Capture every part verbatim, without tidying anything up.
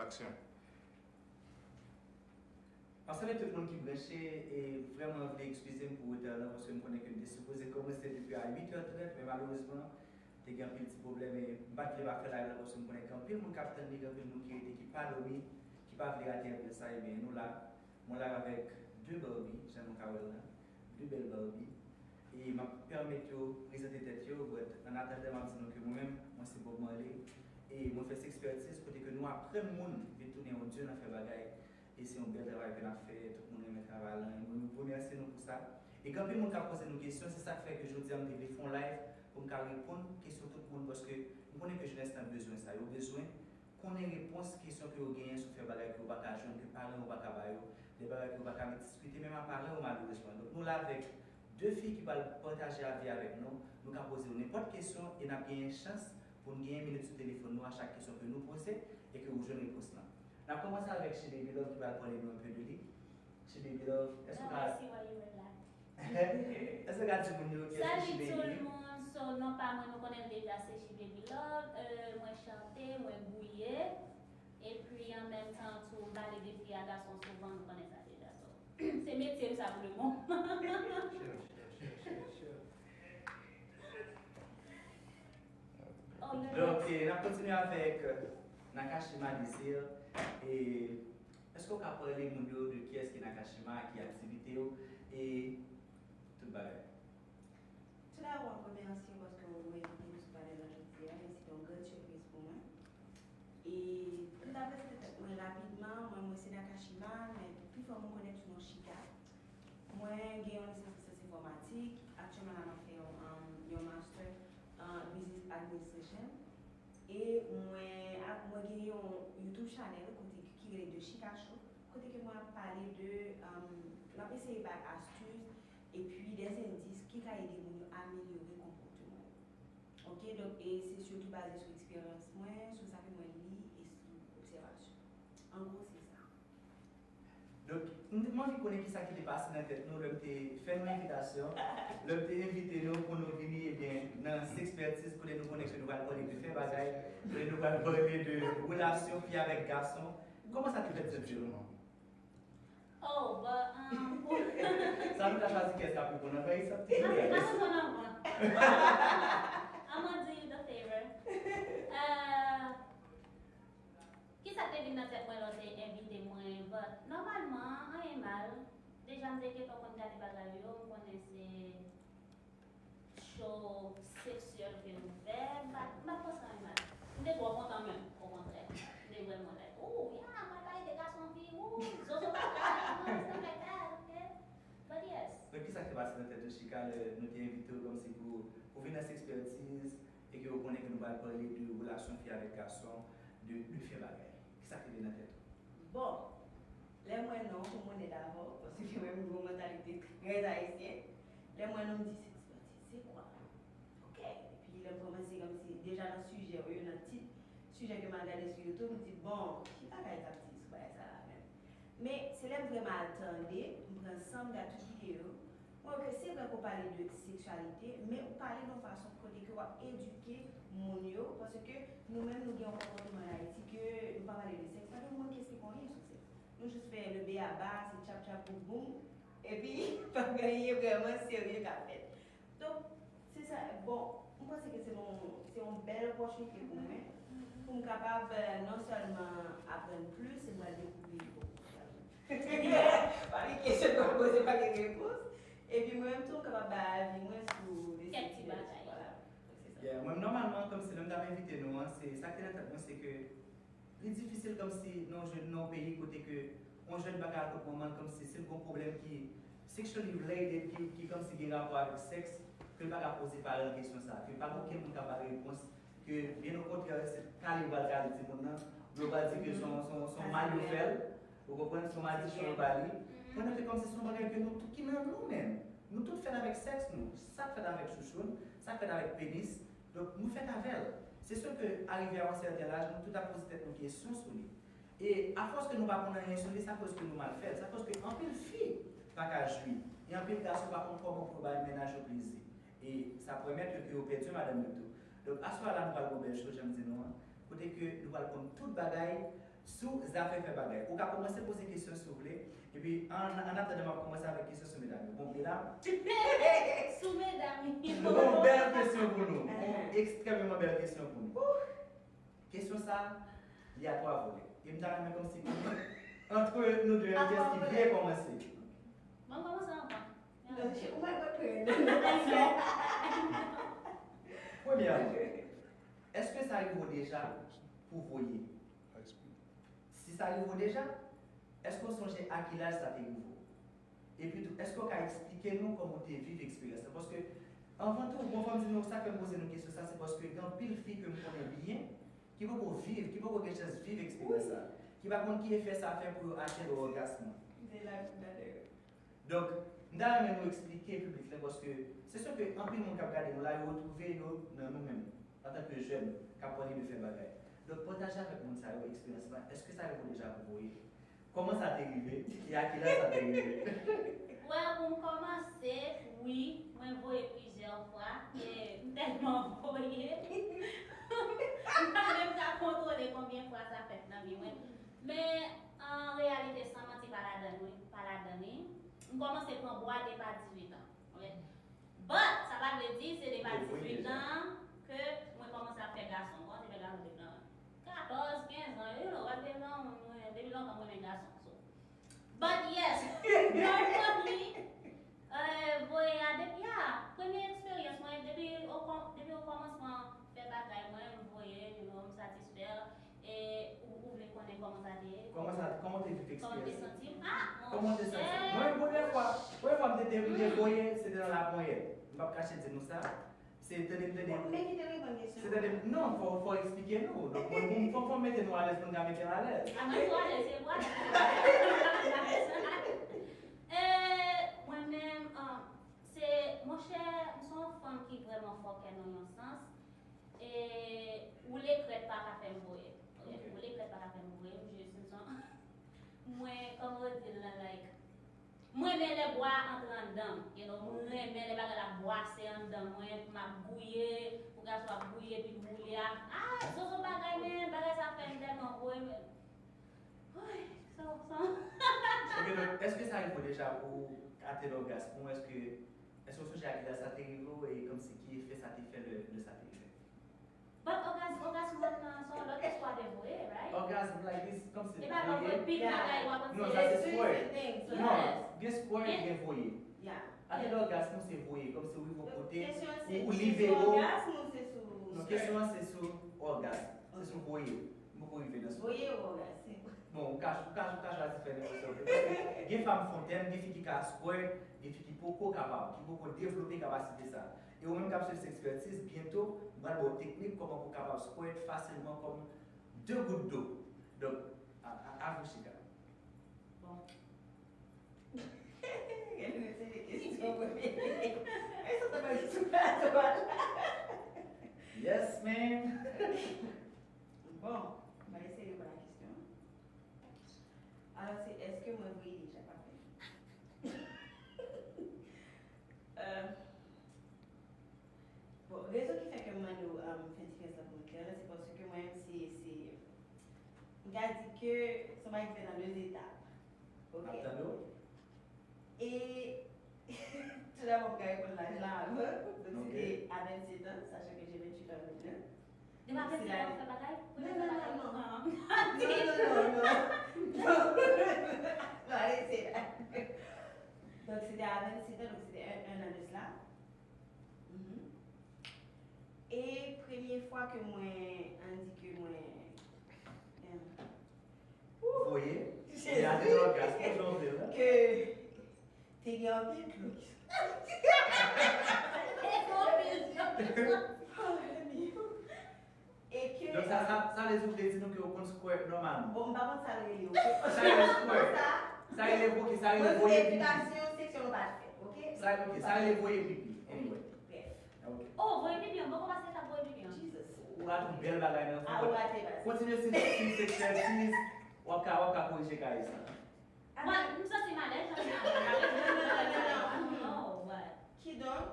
Aksyon. M ap salye tout moun ki branche e vrèman vle eskize m pou reta la paske m konnen ke m te sipoze kòmanse depi a uit è trant, men malerezman te gen anpil ti pwoblèm e m pa t vle pa fè live la paske m konnen gen anpil moun k ap tann li, gen anpil moun ki rete ki pa dòmi, ki pa vle rate anpil sa. Ebyen nou la, mwen la avèk de Barbie, jan nou ka wè l la, de bèl Barbie. E m ap pèmèt yo prezante tèt yo, but an atandan m ap di nou ke mwen menm, mwen se Bob Marley. E mwen fè Sexpertise kote ke nou aprann moun vin tounen yon dye nan fè bagay. E se yon bèl travay ke n ap fè, tout moun renmen travay la. E mwen, mwen remèsye nou pou sa. E gen anpil moun k ap poze nou kesyon, se sa k fè ke jodi a m te vle fè yon live pou m ka reponn kesyon tout moun, paske m konnen ke jenès lan bezwen sa. Yo bezwen konnen repons kesyon ke yo genyen sou fè bagay ke yo pa ka jwenn, ke paran yo pa ka ba yo, de bagay ke yo pa ka diskite menm ak paran yo malerezman. Donk nou la avèk de fi ki pral pataje avi avèk nou. Nou ka poze yo nenpòt kesyon e n ap genyen chans pou n genyen minit sou telefòn nou a chak kesyon ke nou poze e ke ou jwenn repons lan. N ap kòmanse avèk She Baby Love ki pral pale nou enpe de li. She Baby Love, èske w ka... Èske w ka di moun yo kiyès ki She Baby? Salut tout le monde, so non pa mwen nou konnen l deja, se She Baby Love. Euh, mwen chante, mwen gouye. Epi an menm tan tou, m pale de fi a gason souvan, nou konnen sa deja. So, se metye m sa pou le moman. Sure, sure, sure, sure, sure. Donk, eh, n ap kontinye avèk, eh, Nakashima Désir. E èske w ka pale moun yo de kiyès ki Nakashima, ki aktivite w, e tout bagay? Tout dabò, m ap remèsye w paske w envite m sou panèl la jodi a, e se te yon grann sipriz pou mwen. E pou m ta prezante tèt mwen rapidman, mwen, mwen se Nakashima, men pifò moun konnen m sou non Chika. Mwen gen yon lisans an syans enfòmatik. Aktyèlman la, m ap fè yon, um, yon master an business administration. E mwen, ap, mwen gen yon YouTube channel kote ki rele The Chika Show, kote ke mwen ap pale de, um, m ap eseye bay astis epi de endis ki ka ede moun yo amelyore konpòteman yo. Ok, donk, e se sitou baze sou eksperyans mwen, sou sa ke mwen li e sou obsèvasyon. An gwo, se sa. Donk, m, m anvi konnen kisa ki te pase nan tèt nou lè m te fè nou envitasyon, lè m te envite nou pou nou vini, ebyen, nan Sexpertise, kote nou konnen ke nou pral pale de fè bagay, kote nou pral pale de relasyon fi avèk gason. Kòman sa te fèt, senpleman? Oh, but, um, pou... Sa nou ka chwazi kiyès k ap reponn anvan, e sa te... Mwen, mwen reponn anvan. I'm gonna do you the favor. Euh, Kisa k te vin nan tèt mwen lè w te envite mwen? But, nòmalman, anyen mal. Deja, m te gentan konn gade bagay yo, m konnen se show seksyèl ke nou fè. M pa, m pa t panse anyen mal. M te twò kontan menm, okontrè. M te vrèman like, ooh, yeah, m pral pale de gason fi, ooh, zozo papa, stuff like that, ok? But yes. Donk, kisa k te pase nan tèt ou, Chika, lè nou te envite w kòmsi pou, pou vin nan Sexpertise, e ke w konnen ke nou pral pale de relasyon fi avèk gason, de, de fè bagay. Kisa k rive nan tèt ou? Bon, lè m wè non, pou mwen dabò, paske mwen gen yon mantalite trè ayisyen. Lè m wè non, m di, Sexpertise, c'est quoi? Ok. Epi lè m kòmanse kòmsi, deja nan sijè yo, nan tit, sijè ke m al gade sou YouTube, m di, bon, ki bagay k ap di sou bagay sa la menm? Men, se lè m vrèman al tande, m pran san, m gade tout videyo, mwen wè ke se vre ke w pale de seksyalite, men ou pale nan yon fason kote ke w ap edike moun yo, paske nou menm nou gen yon konpòteman an Ayiti ke nou pa pale de sèks, pa gen moun ki esplike w anyen sou sèks. Nou jis fè le beyaba, se tchap tchap boum boum, epi pa gen anyen vrèman serye k ap fèt. Donk, se sa, bon, m panse ke se yon, se yon bèl opòtinite pou mwen, pou m kapab, euh, non sèlman aprann plis, e m pral dekouvri yon... Pa gen kesyon pou poze, pa gen repons. Epi mwen menm tou, m kapab bay avi mwen sou de... Kèk ti bagay. Vwala. Donk, se sa. Yeah, mwen, nòmalman, kòmsi lè m t ap envite nou an, se sa ki te nan tèt mwen, se ke li difisil kòmsi nan yon jèn, nan yon peyi kote ke yon jèn pa ka al kot manman l kòmsi si l gen yon pwoblèm ki sexually related, ki, ki kòmsi gen rapò avèk sèks, ke l pa ka poze paran l kesyon sa a, ke pa gen okenn moun k ap ba l repons, ke byen okontrè, se kale yo pral kale timoun nan, yo pral di ke se yon, se yon, se yon mal yo fè l, ou konprann, se yon madichon yo ba li, pandan ke kòmsi se yon bagay ke nou tout ki nan nou menm, nou tout fèt avèk sèks nou, sa k fèt avèk chouchou n, sa k fèt avèk penis, donk nou fèt avè l. Se sè ke arive a yon sèten laj, nou tout ap poze tèt nou kesyon sou li. E afòs ke nou pa konn anyen sou li, se akoz ke nou mal fè l, se akoz ke anpil fi pa ka jwi, e anpil gason pa konn kòman pou yo bay mennaj yo plezi. E sa pèmèt yo ke yo pèdi madanm yo tou. Donk, aswè a la, nou pral gen yon bèl show, jan m di nou an, Kote ke nou pral konn tout bagay sou zafè fè bagay. Ou ka kòmanse poze kesyon si w vle. Epi, an, an atandan, m ap kòmanse avèk kesyon sou medam yo. Bon, medam, Sou medam yo. Yon bèl kesyon pou nou. Yon ekstrèmeman bèl kesyon pou nou. Kesyon sa, li a twa volè. E m ta renmen kòmsi, antre nou de, kiyès ki vle kòmanse? Bon, kòmanse anvan. Non, se ou mwen kontre nan kesyon. Premyèman, èske sa rive w deja pou voye? Si sa rive w deja, èske w sonje a ki laj sa te rive w? Epi tou, èske w ka eksplike nou kòman w te viv eksperyans lan? Paske, anvan tou, bon, fò m di nou, sa k fè m poze nou kesyon sa, se paske gen anpil fi ke m konnen byen, ki poko viv, ki poko gen chans viv eksperyans sa, ki pa konn ki efè sa fè pou yo atenn ògasm lan. Donk, m ta renmen nou eksplike piblik la, paske se sè ke anpil moun k ap gade nou la, yo retwouve yo nan nou menm, antanke jèn k ap pale de fè bagay. Donk, pataje avèk moun sa yo eksperyans la, èske sa rive w deja pou voye? Kòman sa te rive? E a ki lè sa te rive? Well, pou m kòmanse, wi, mwen voye plizyè fwa, e m tèlman voye, m pa menm ka kontwole konbyen fwa sa fèt nan vi mwen. Men, an reyalite, san manti, pa ladan li, pa ladan li. M kòmanse pran bwat depi a dizuit an. Ok? But, sa pa vle di se depi a dizuit an ke mwen kòmanse ap fè gason. M kòmanse fè gason depi nan katòz, kenz an, you know, whatever, mwen, depi lontan mwen renmen gason. So. But yes, normally, euh, voye a depi a, premye eksperyans mwen, depi o kò- depi o kòmansman fè bagay mwen, m voye, you know, m satisfè. E ou, ou vle konnen kòman sa te ye? Kòman sa, kòman w te viv eksperyans lan? Kòman m te santi m? Ah, monchè! Kòman w te santi w? Mwen menm, premyè fwa, premyè fwa m te, te, m te voye, se te nan laponyèt. M p ap kache di nou sa. Se tande m tande. Bon, men kite reponn kesyon. Se tande m, non, fò, fò w eksplike nou. Donk, mwen, mwen, fò, fò m mete nou alèz pou n ka mete m alèz. A, mwen tou alèz, se vwa. E, mwen menm, ah, se, monchè, m se yon fanm ki vrèman fòkè nan yon sans. E woule krèt pa ka fè m voye. Ok. Woule krèt pa ka fè m voye, m jis m se yon, mwen, kòman yo di l lan, like, mwen renmen lè bwa antre anndan m, you know, mwen renmen lè bagay la bwase anndan mwen, m ap gouye, pou gason ap gouye, epi m woule a, ah, zozo bagay, men bagay sa fè m tèlman voye, men, woy, sa, sa. Ok, donk, èske sa rive w deja pou w atenn ògasm ou, èske Èske w sonje a ki lè sa te rive w e kòmsi ki efè sa te fè lè, lè sa te rive? But ògasm, ògasm mwen nan se yon lòt istwa de voye, right? Ògasm, like, this, kòmsi. E pa nan voye pik bagay w ap. Non, sa se squirt. Non, gen squirt, gen voye. Atenn ògasm ou se voye, kòmsi w rive yon kote, ou, ou libere w. Non, kesyon an se sou ògasm, se sou voye. M poko rive nan sa. Voye ou ògasm. Bon, ou ka, ou ka, ou ka chwazi fè nenpòt sa w vle. Paske gen fanm fontèn, gen fi ki ka squirt, gen fi ki poko kapab, ki poko devlope kapasite sa. E ou menm k ap swiv Sexpertise, byento, m pral ba w teknik kòman pou w kapab squirt fasilman kòm de gout dlo. Donk, a, a, a vou chita. Bon. Gade nou se de kesyon premye. E sa ta pale sou plato a la. Yes, ma'am. Bon, m va eseye reponn a kesyon an. Alò, se èske mwen voye deja? Pa fè. Euh, bon, rezon ki fè ke m mande w, euh, fè diferans la pou mwen klè, se paske mwen menm, se, se, m ka di ke se yon bagay ki fèt an de etap. Ok? M ap tande w. E, tou dabò, m ka reponn laj la avan. Donk, se te a vennset an, sachant que j'ai vingt-huit ans maintenant. Depi a vennset an, w ap fè bagay? Premye fwa bagay, non, non, non. Non, non, non, non. Non, rete la. Donk, se te a vennset an, donk se te un, un an de cela. Mhm. E premye fwa ke mwen, ann di ke mwen, em, Voye. Jezi. E a te lòt gaz, pou jan w vle l la. Ke te gen anpil dlo ki soti. Oh, Remy. E ke. Donk, sa, sa, sa vle di w vle di nou ke w konn squirt nòmalman. Bon, m pa konn sa l rele, ok? Sa rele squirt. Sa rele, ok, sa rele voye pipi. Mwen pou edikasyon seksyèl ou pa t fèt, ok? Sa, ok, sa rele voye pipi. Anyway. Bref. Ok. Oh, voye pipi an, m poko pase etap voye pipi an. Jesus. Ou rate yon bèl bagay nan vi w. Ah, ou rate bagay. Kontinye swiv, swiv Sexpertise, w ap ka, w ap ka korije kay sa. Mwen, m santi m alèz, jan m di a. Non, non, non, non. Kidonk,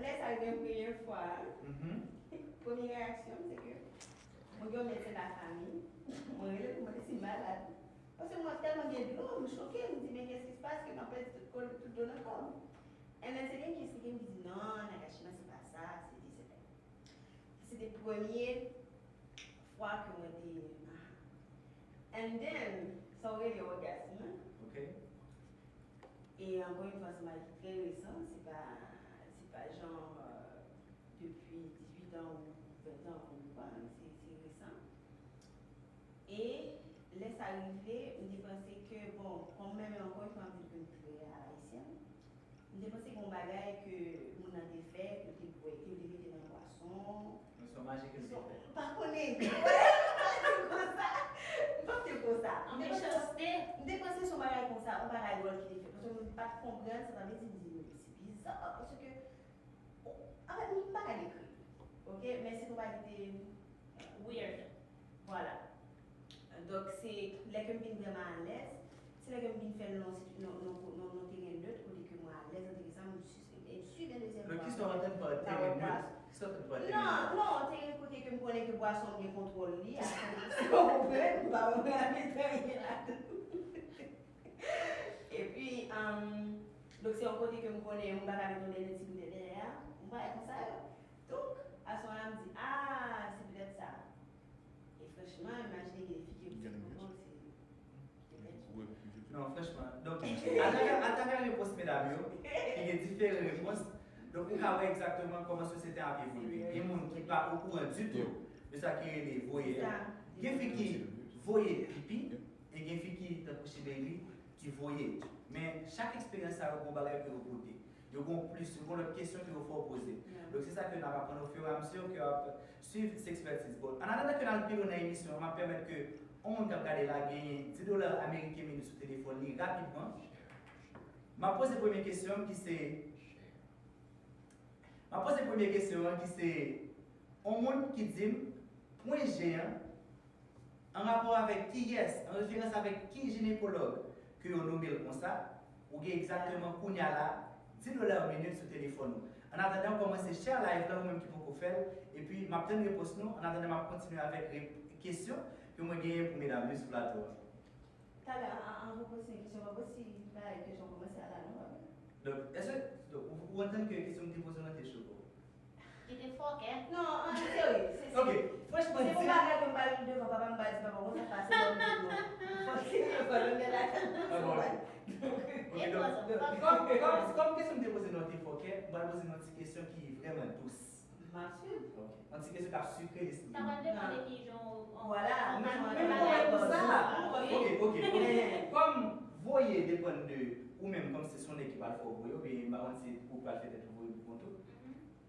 lè sa rive m premye fwa, premye reyaksyon m se ke Mwen gen yon medsen lafanmi, mwen rele pou mande si m malad. Paske mwen tèlman gen dlo, m choke, m di, men qu'est-ce qui se passe ke m ap pèdi tout kò, tout dlo nan kò m? And then se gen ki eksplike m, ki di, non, Nagashima, se pa sa, se di, se pa. Se te premye fwa ke mwen te, ah. And then, sa w rele orgasm, hein? Ok. E ankò yon fwa, se yon bagay ki trè resan, se pa, se pa jan, euh, depi dizuit an ou ven an, ou konprann, se, se resan. E lè sa rive, m te panse ke, bon, kòm mwen menm, ankò yon fwa, m di ke m trè alayisyèn, m te panse gen yon bagay ke moun nan te fè, ke yo te bwè, ke yo te mete nan bwason. Men se yon maji ke l te fè. M pa konnen. M pa te konsa. M pa te konsa. M te panse, m te panse se yon bagay konsa, yon bagay dwòl ki te fèt. Paske m pa t konprann sa ta vle di, m di, men se biza, paske, anfèt, m pa ka dekri. Ok, men se yon bagay ki te weird. Vwala. Donk, se lè ke m vin vrèman alèz, se lè ke m vin fè l nan, nan, nan, nan, nan teren nèt, kote ke mwen alèz, enteresan, m swiv, m swiv enteresan. Men kisa w antann pa teren nèt? Kisa w antann pa teren nèt? Non, non, teren kote ke m konnen ke bwason m gen kontwòl li, a, se w konprann, m pa wè anyen ladan. Epi, um, donk, se yon kote ke m konnen, m pa ka met yon dènye ti boutèy dèyè a, m pa wè konsa yo. Donk, aswè a, m di, ah, se petèt sa. E franchman, imajine gen fi ki ap di konsa, se, se bèl. Non, franchman. Donk, atravè, atravè repons medam yo, ki gen diferan repons, donk, ou ka wè egzakteman kòman sosyete a ap evolye. Gen moun ki pa okouran ditou de sa ki rele voyè. Gen fi ki voye pipi, e gen fi ki, tankou Chibeli, ki voye. Men, chak eksperyans sa yo, gen yon bagay ke yo pote. Yo gen plis, yo gen lòt kesyon ke yo fè w poze. Donk, se sa ke n ap aprann ofiramizi ke w ap swiv Sexpertise. Bon, an atandan ke n al pi lwen nan emisyon an, m ap pèmèt ke yon moun k ap gade la genyen dis dola ameriken minit sou telefòn li rapidman. M ap poze premye kesyon ki se, m ap poze premye kesyon an ki se, yon moun ki di m, pwen G an, an rapò avèk kiyès, an referans avèk ki jinekològ ke yo nonmen l konsa, ou gen egzakteman kounye a la, dis dola minit sou telefòn ou. An atandan, kòmanse share live la, ou menm ki poko fè l, epi m ap tann repons nou, an atandan, m ap kontinye avèk re-, kesyon ke mwen genyen pou medam yo sou plato a. Talè, an, an, an repoze kesyon, pa si bagay kesyon kòmanse a la, non, papa? Donk, èske, donk, ou, ou antann ke kesyon m te poze w lan te cho pou ou? Li te fòkè. Non, an serye, se, se, ok, franchman, se yon bagay ke m pral devan papa m, m pral di, papa, konsa pase nan men nou. Fòk se telefòn nan la. Ah, bon. Ok, donk, kòm, kòm, kòm kesyon m te poze w lan te fòkè, m pral poze w yon ti kesyon ki vrèman dous. M ap swiv. Ok. Yon ti kesyon k ap sikre lespri. Sa pral depann de ki jan ou, vwala, ou, men, men mwen wè konsa. Ok, ok, ok. Kòm voye depann de ou menm, kòm se, se yon nèg ki pral fè w voye, oubyen m pa konn si ou pral fè tèt ou voye pou kont ou.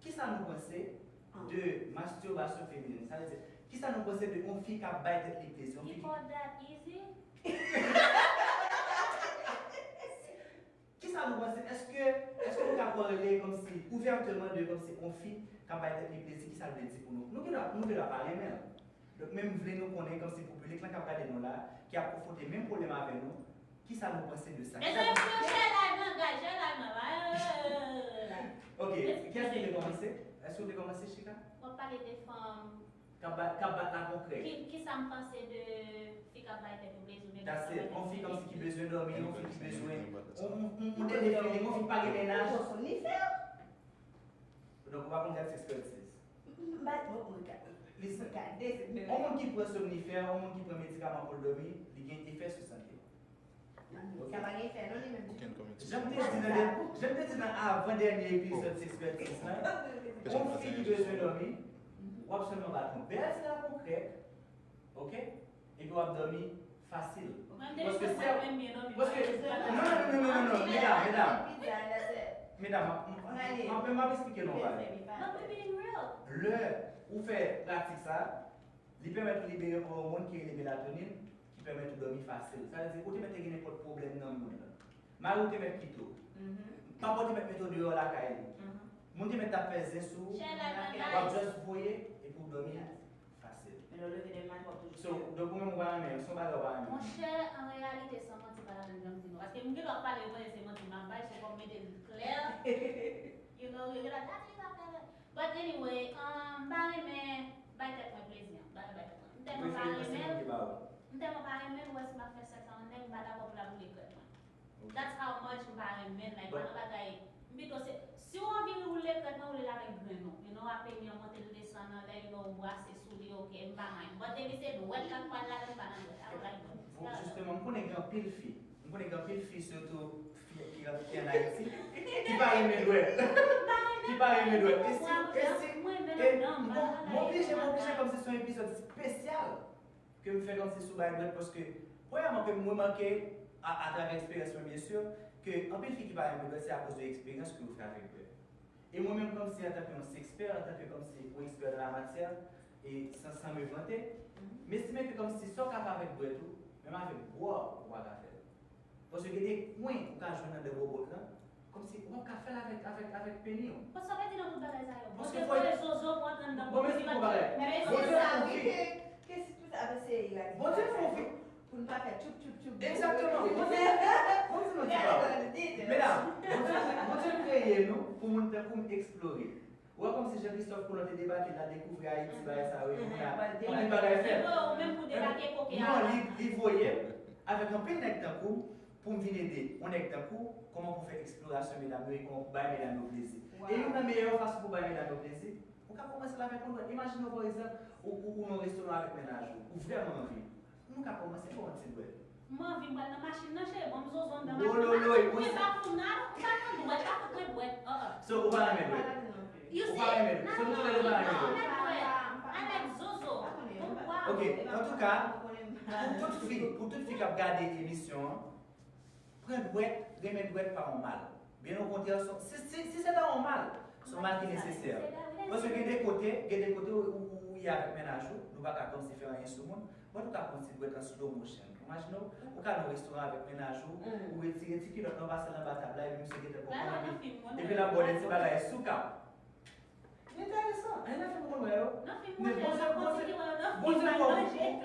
Kisa nou panse de mastibasyon feminen? Sa vle di, kisa nou panse de yon fi k ap bay tèt li plezi? Yon fi ki... He bought that easy? Kisa nou panse? Èske, èske nou ka pale kòmsi ouvèteman de kòmsi yon fi k ap bay tèt li plezi, kisa l vle di pou nou? Nou gen dwa, nou gen dwa pa renmen l. Donk, men m vle nou konnen kòmsi pou piblik lan k ap gade nou la, ki ap konfwonte menm pwoblèm avè nou, kisa nou panse de sa? Kisa nou... Mezanmi, share live lan, guys, share live lan. Ok, kiyès ki vle kòmanse? Èske w vle kòmanse, Chika? W ap pale de fanm k ap bat, k ap bat la konkrè. Ki, kisa m panse de fi k ap bay tèt ou plezi, oubyen ki... That's it. Yon fi kòmsi ki bezwen dòmi, yon fi ki bezwen, yon, yon, yon, yon dènye feeling, yon fi ki pa gen mennaj. Yon somnifè. Donk, ou pa konn gad Sexpertise. M pa twò konn gade. Listen. Yon moun ki pran somnifè, yon moun ki pran medikaman pou l dòmi, li gen efè sou sante l. Ok. Sa pa gen efè non li menm ditou. Jan m te di nan, jan m te di nan avan dènye epizòd Sexpertise lan, yon fi ki bezwen dòmi, w ap sèlman bat yon bèl ti lapou krèk, ok? Epi w ap dòmi fasil. Paske sè, paske, non, non, non, non, non, non, medam, medam. Medam, m, m, m, m ap eksplike nou yon bagay. Lè ou fè pratik sa, li pèmèt ou libere yon òmòn ki rele melatonin, ki pèmèt ou dòmi fasil. Sa vle di, ou te mèt te gen nenpòt pwoblèm nan moun nan. Mari w te mèt kite w. Papa w te mèt mete w deyò lakay li. Moun te mèt t ap fè zen sou ou. W ap just voye, epi w dòmi fasil. So, donk ou menm ou pa renmen, se yon bagay ou pa renmen. Monchè, an reyalite, san manti, pa ta menm janm di non. Paske m gen dwa pale, yo panse se manti m ap bay, so fò m mete l klè. You know, yo gen dwa di, "Ah, li pa fè." But anyway, um, m pa renmen bay tèt mwen plezi, m pa renmen bay tèt mwen M tèlman pa renmen l, m tèlman pa renmen l, ou wè si m ap fè sèks ak yon nèg, m pa dakò pou l ap boule krèt mwen. That's how much m pa renmen l, like, pa nan bagay, m pito se, si w anvi woule krèt mwen, woule l avèk grenn ou, you know, apeni an monte l desann anlè, you know, w brase sou li, ok, m pa mind. But depi se dwèt la k pral ladan, m pa nan dwèt, I don't like dwèt. Bon, jisteman, m konnen gen anpil fi, m konnen gen anpil fi, sitou fi ki, ki ann Ayiti, ki pa renmen dwèt. Ki pa renmen dwèt. E si, e si, e, m oblije, m oblije kòmsi se yon epizòd espesyal ke m fè kòmsi sou bay dwèt, paske, premyèman, ke m remake, a, atravè eksperyans mwen, byen si, ke anpil fi ki pa renmen dwèt, se akoz de eksperyans ke yo fè avèk dwèt. E mwen menm, kòmsi antanke yon sekspè, antanke kòmsi yon ekspè nan la matyè, e san, san me vante, m estime ke kòmsi sa w ka fè avèk dwèt ou, menm avèk bwa w, ou pa ka fè l. Paske gen de kwen ou ka jwenn anndan bobot lan, kòmsi ou p ap ka fè l avèk, avèk, avèk peni w. Paske sa vle di nan tout bagay sa yo. Paske Bondye fò voye zozo pou antre anndan. Bon, men se pou bagay. Men se sa, wi, ke, ke si tout ap eseye eradike bagay sa yo, pou n pa fè tchoup, tchoup, tchoup, tchoup. Egzakteman. Bondye, Bondye nou di pa. Medam, Bondye, Bondye kreye nou pou moun tankou m eksplore. Ou wè kòmsi Jean Christophe Colomb te debake, l al dekouvri Ayiti, bagay sa yo, epi kounye a, anpil bagay fèt. Li voye w menm pou debake koke a. Non, li, li voye m avèk anpil nèg tankou m pou m vin ede yon nèg tankou w, kòman pou fè eksplorasyon medam yo e kòman pou bay medam yo plezi. E youn nan meyè fason pou bay medam yo plezi, ou ka kòmanse l avèk yon dwèt. Imajine w, pa egzanp, ou, ou, ou nan restoran avèk mennaj ou, ou vrèman anvi. Nou ka kòmanse pa yon ti dwèt. M anvi, m pral nan machin nan, cheri, ban m zozo anndan machin nan. Wololoy, ou pa fout nan, ou pa nan dwèt, pa fout mwen dwèt. Uh-uh. So, ou pa renmen dwèt? You see? Ou pa renmen dwèt? So, nou tou lè de pa renmen dwèt. I like zozo. Bon, wow. Ok, antouka, pou tout fi, pou tout fi k ap gade emisyon an, pran dwèt, renmen dwèt pa yon mal. Byen okontrè, si, si, si se ta yon mal, se yon mal ki nesesè. Paske gen de kote, gen de kote ou, ou, ou ye avèk mennaj ou, nou pa ka kòmsi fè anyen sou moun, but ou ka pran ti dwèt an slow motion. Imajine w, ou ka nan yon restoran avèk mennaj ou, ou retire ti kilòt lan, ou pase l anba tab la, epi misye gentan konprann, epi, epi l ap ba w de ti bagay sou kap. Enteresan. Ann nan fim mwen wè yo. Nan fim mwen wè yo, nan fim mwen wè yo, nan fim mwen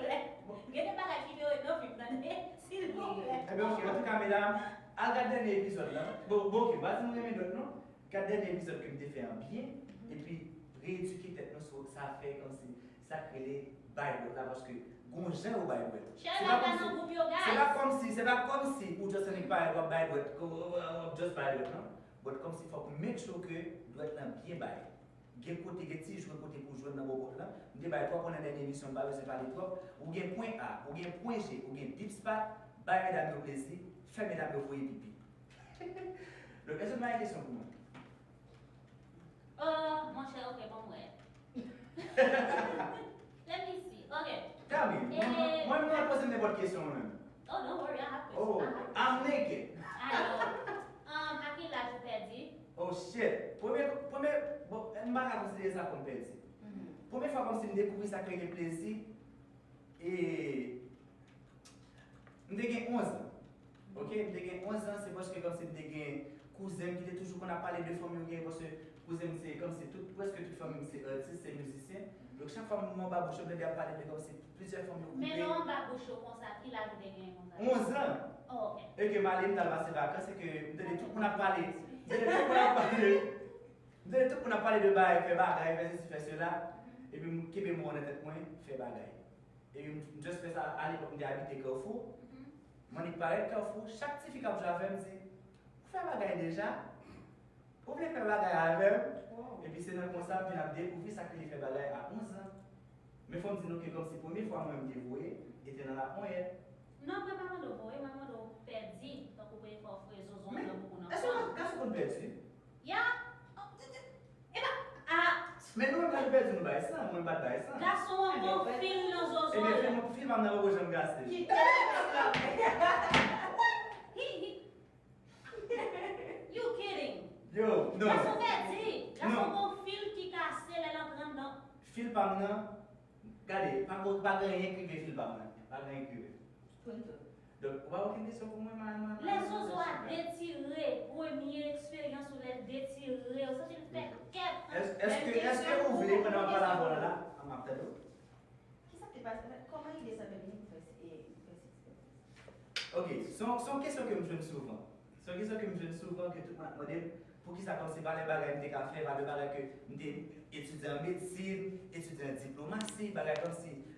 wè yo. Gen de bagay ki te wè nan fim nan, silvouplè. Ebyen, ok, antouka, medam, al gad dènye epizòd lan. Bon, bon, ok, m pa di nou renmen dwèt, non. Gad dènye epizòd ke m te fè an byen, epi reyedike tèt nou sou sa fè kòmsi, sa k rele bay dwèt la, paske gon jan yo bay dwèt. Chè la pa nan gwoup yo, guys. Se pa kòmsi, se pa kòmsi ou just annik parèt, w ap bay dwèt, w ap just bay dwèt, non. But kòmsi fòk make sure ke dwèt lan byen bay. Gen kote, gen ti jwe kote pou jwenn nan bobot lan. M te bay twa pwen nan dènye emisyon, m pa bezwen pale twòp. Ou gen pwen A, ou gen pwen G, ou gen deep spot, bay medam yo plezi, fè medam yo voye pipi. Donk, èske nou pa gen kesyon pou mwen? Oh, monchè, ok, bon, mwen. Let me see. Ok. Tell me. Mwen, mwen, mwen poze nenpòt kesyon, mwen menm. Oh, don't worry, I have questions. Oh, I have I'm naked. I know. Um, a ki laj ou pèdi? Oh, shit. Premye, premye, bon, m pa ka konsidere sa kòm pèdi. Premye fwa kòmsi m dekouvri sa k rele plezi, e, m te gen onz an. Ok, m te gen onz an, se paske kòmsi m te gen kouzen m ki te toujou konn ap pale de fanmi yo gen, paske kouzen m se kòmsi tout, prèske tout fanmi m se atis, se mizisyen. Donk, chak fwa m anba bouch yo, m tande y ap pale de kòmsi plizyè fanmi yo koupe. Men lè w anba bouch yo konsa, ki laj ou te gen konsa? Onz an. Oh, ok. E ke m ale, m t al pase vakans, e ke m tande tout moun ap pale. M tande tout moun ap pale. M tande tout moun ap pale de bagay, fè bagay, fè sesi, fè sela. Epi m kenbe mo an nan tèt mwen, fè bagay. Epi m, m just fè sa, alepòk m te abite Kafou. M annik parèt Kafou, chak tifi k ap jwe avè m di, "Ou fè bagay deja? Ou vle fè bagay avè m?" Epi se nan konsa m vin ap dekouvri sa k rele fè bagay a onz an. Men fò m di nou ke kòmsi premye fwa mwen m te voye, e te nan laponyèt. Non, mwen pa mande w voye, mwen mande w pèdi, tankou premye fwa w foure zozo nan bouboun yon fanm. Èske w konn pèdi? Ya. E pa, a. Men nou menm lè nou pèdi nou bay san, mwen m pa t bay san. Gason an gon fil nan zozo. Ebyen, fil, fil pa m nan poko janm kase. Kite l. He, he. You kidding? Yo, non. Gason pèdi. Gason gon fil ki kase lè l antre anndan. Fil pa m nan, gade, pa gon, pa gen anyen k rive fil pa m nan. Pa gen anyen k rive. Donk, ou pa okenn kesyon pou mwen, man, man. Lè zozo a detire, premye eksperyans ou lè l detire, ou santi l fè kèt. Èske, èske ou vle, pandan m ap pale avè w la, m ap tande w? Kisa k te pase? Kòman ide sa te vini pou fè, e, pou fè sèks? Ok, se yon, se yon kesyon ke m jwenn souvan. Se yon kesyon ke m jwenn souvan, ke tout moun ap mande m, poukisa kòmsi valè bagay m te ka fè, valè bagay ke m te etidye an medsin, etidye an diplomasi, bagay kòmsi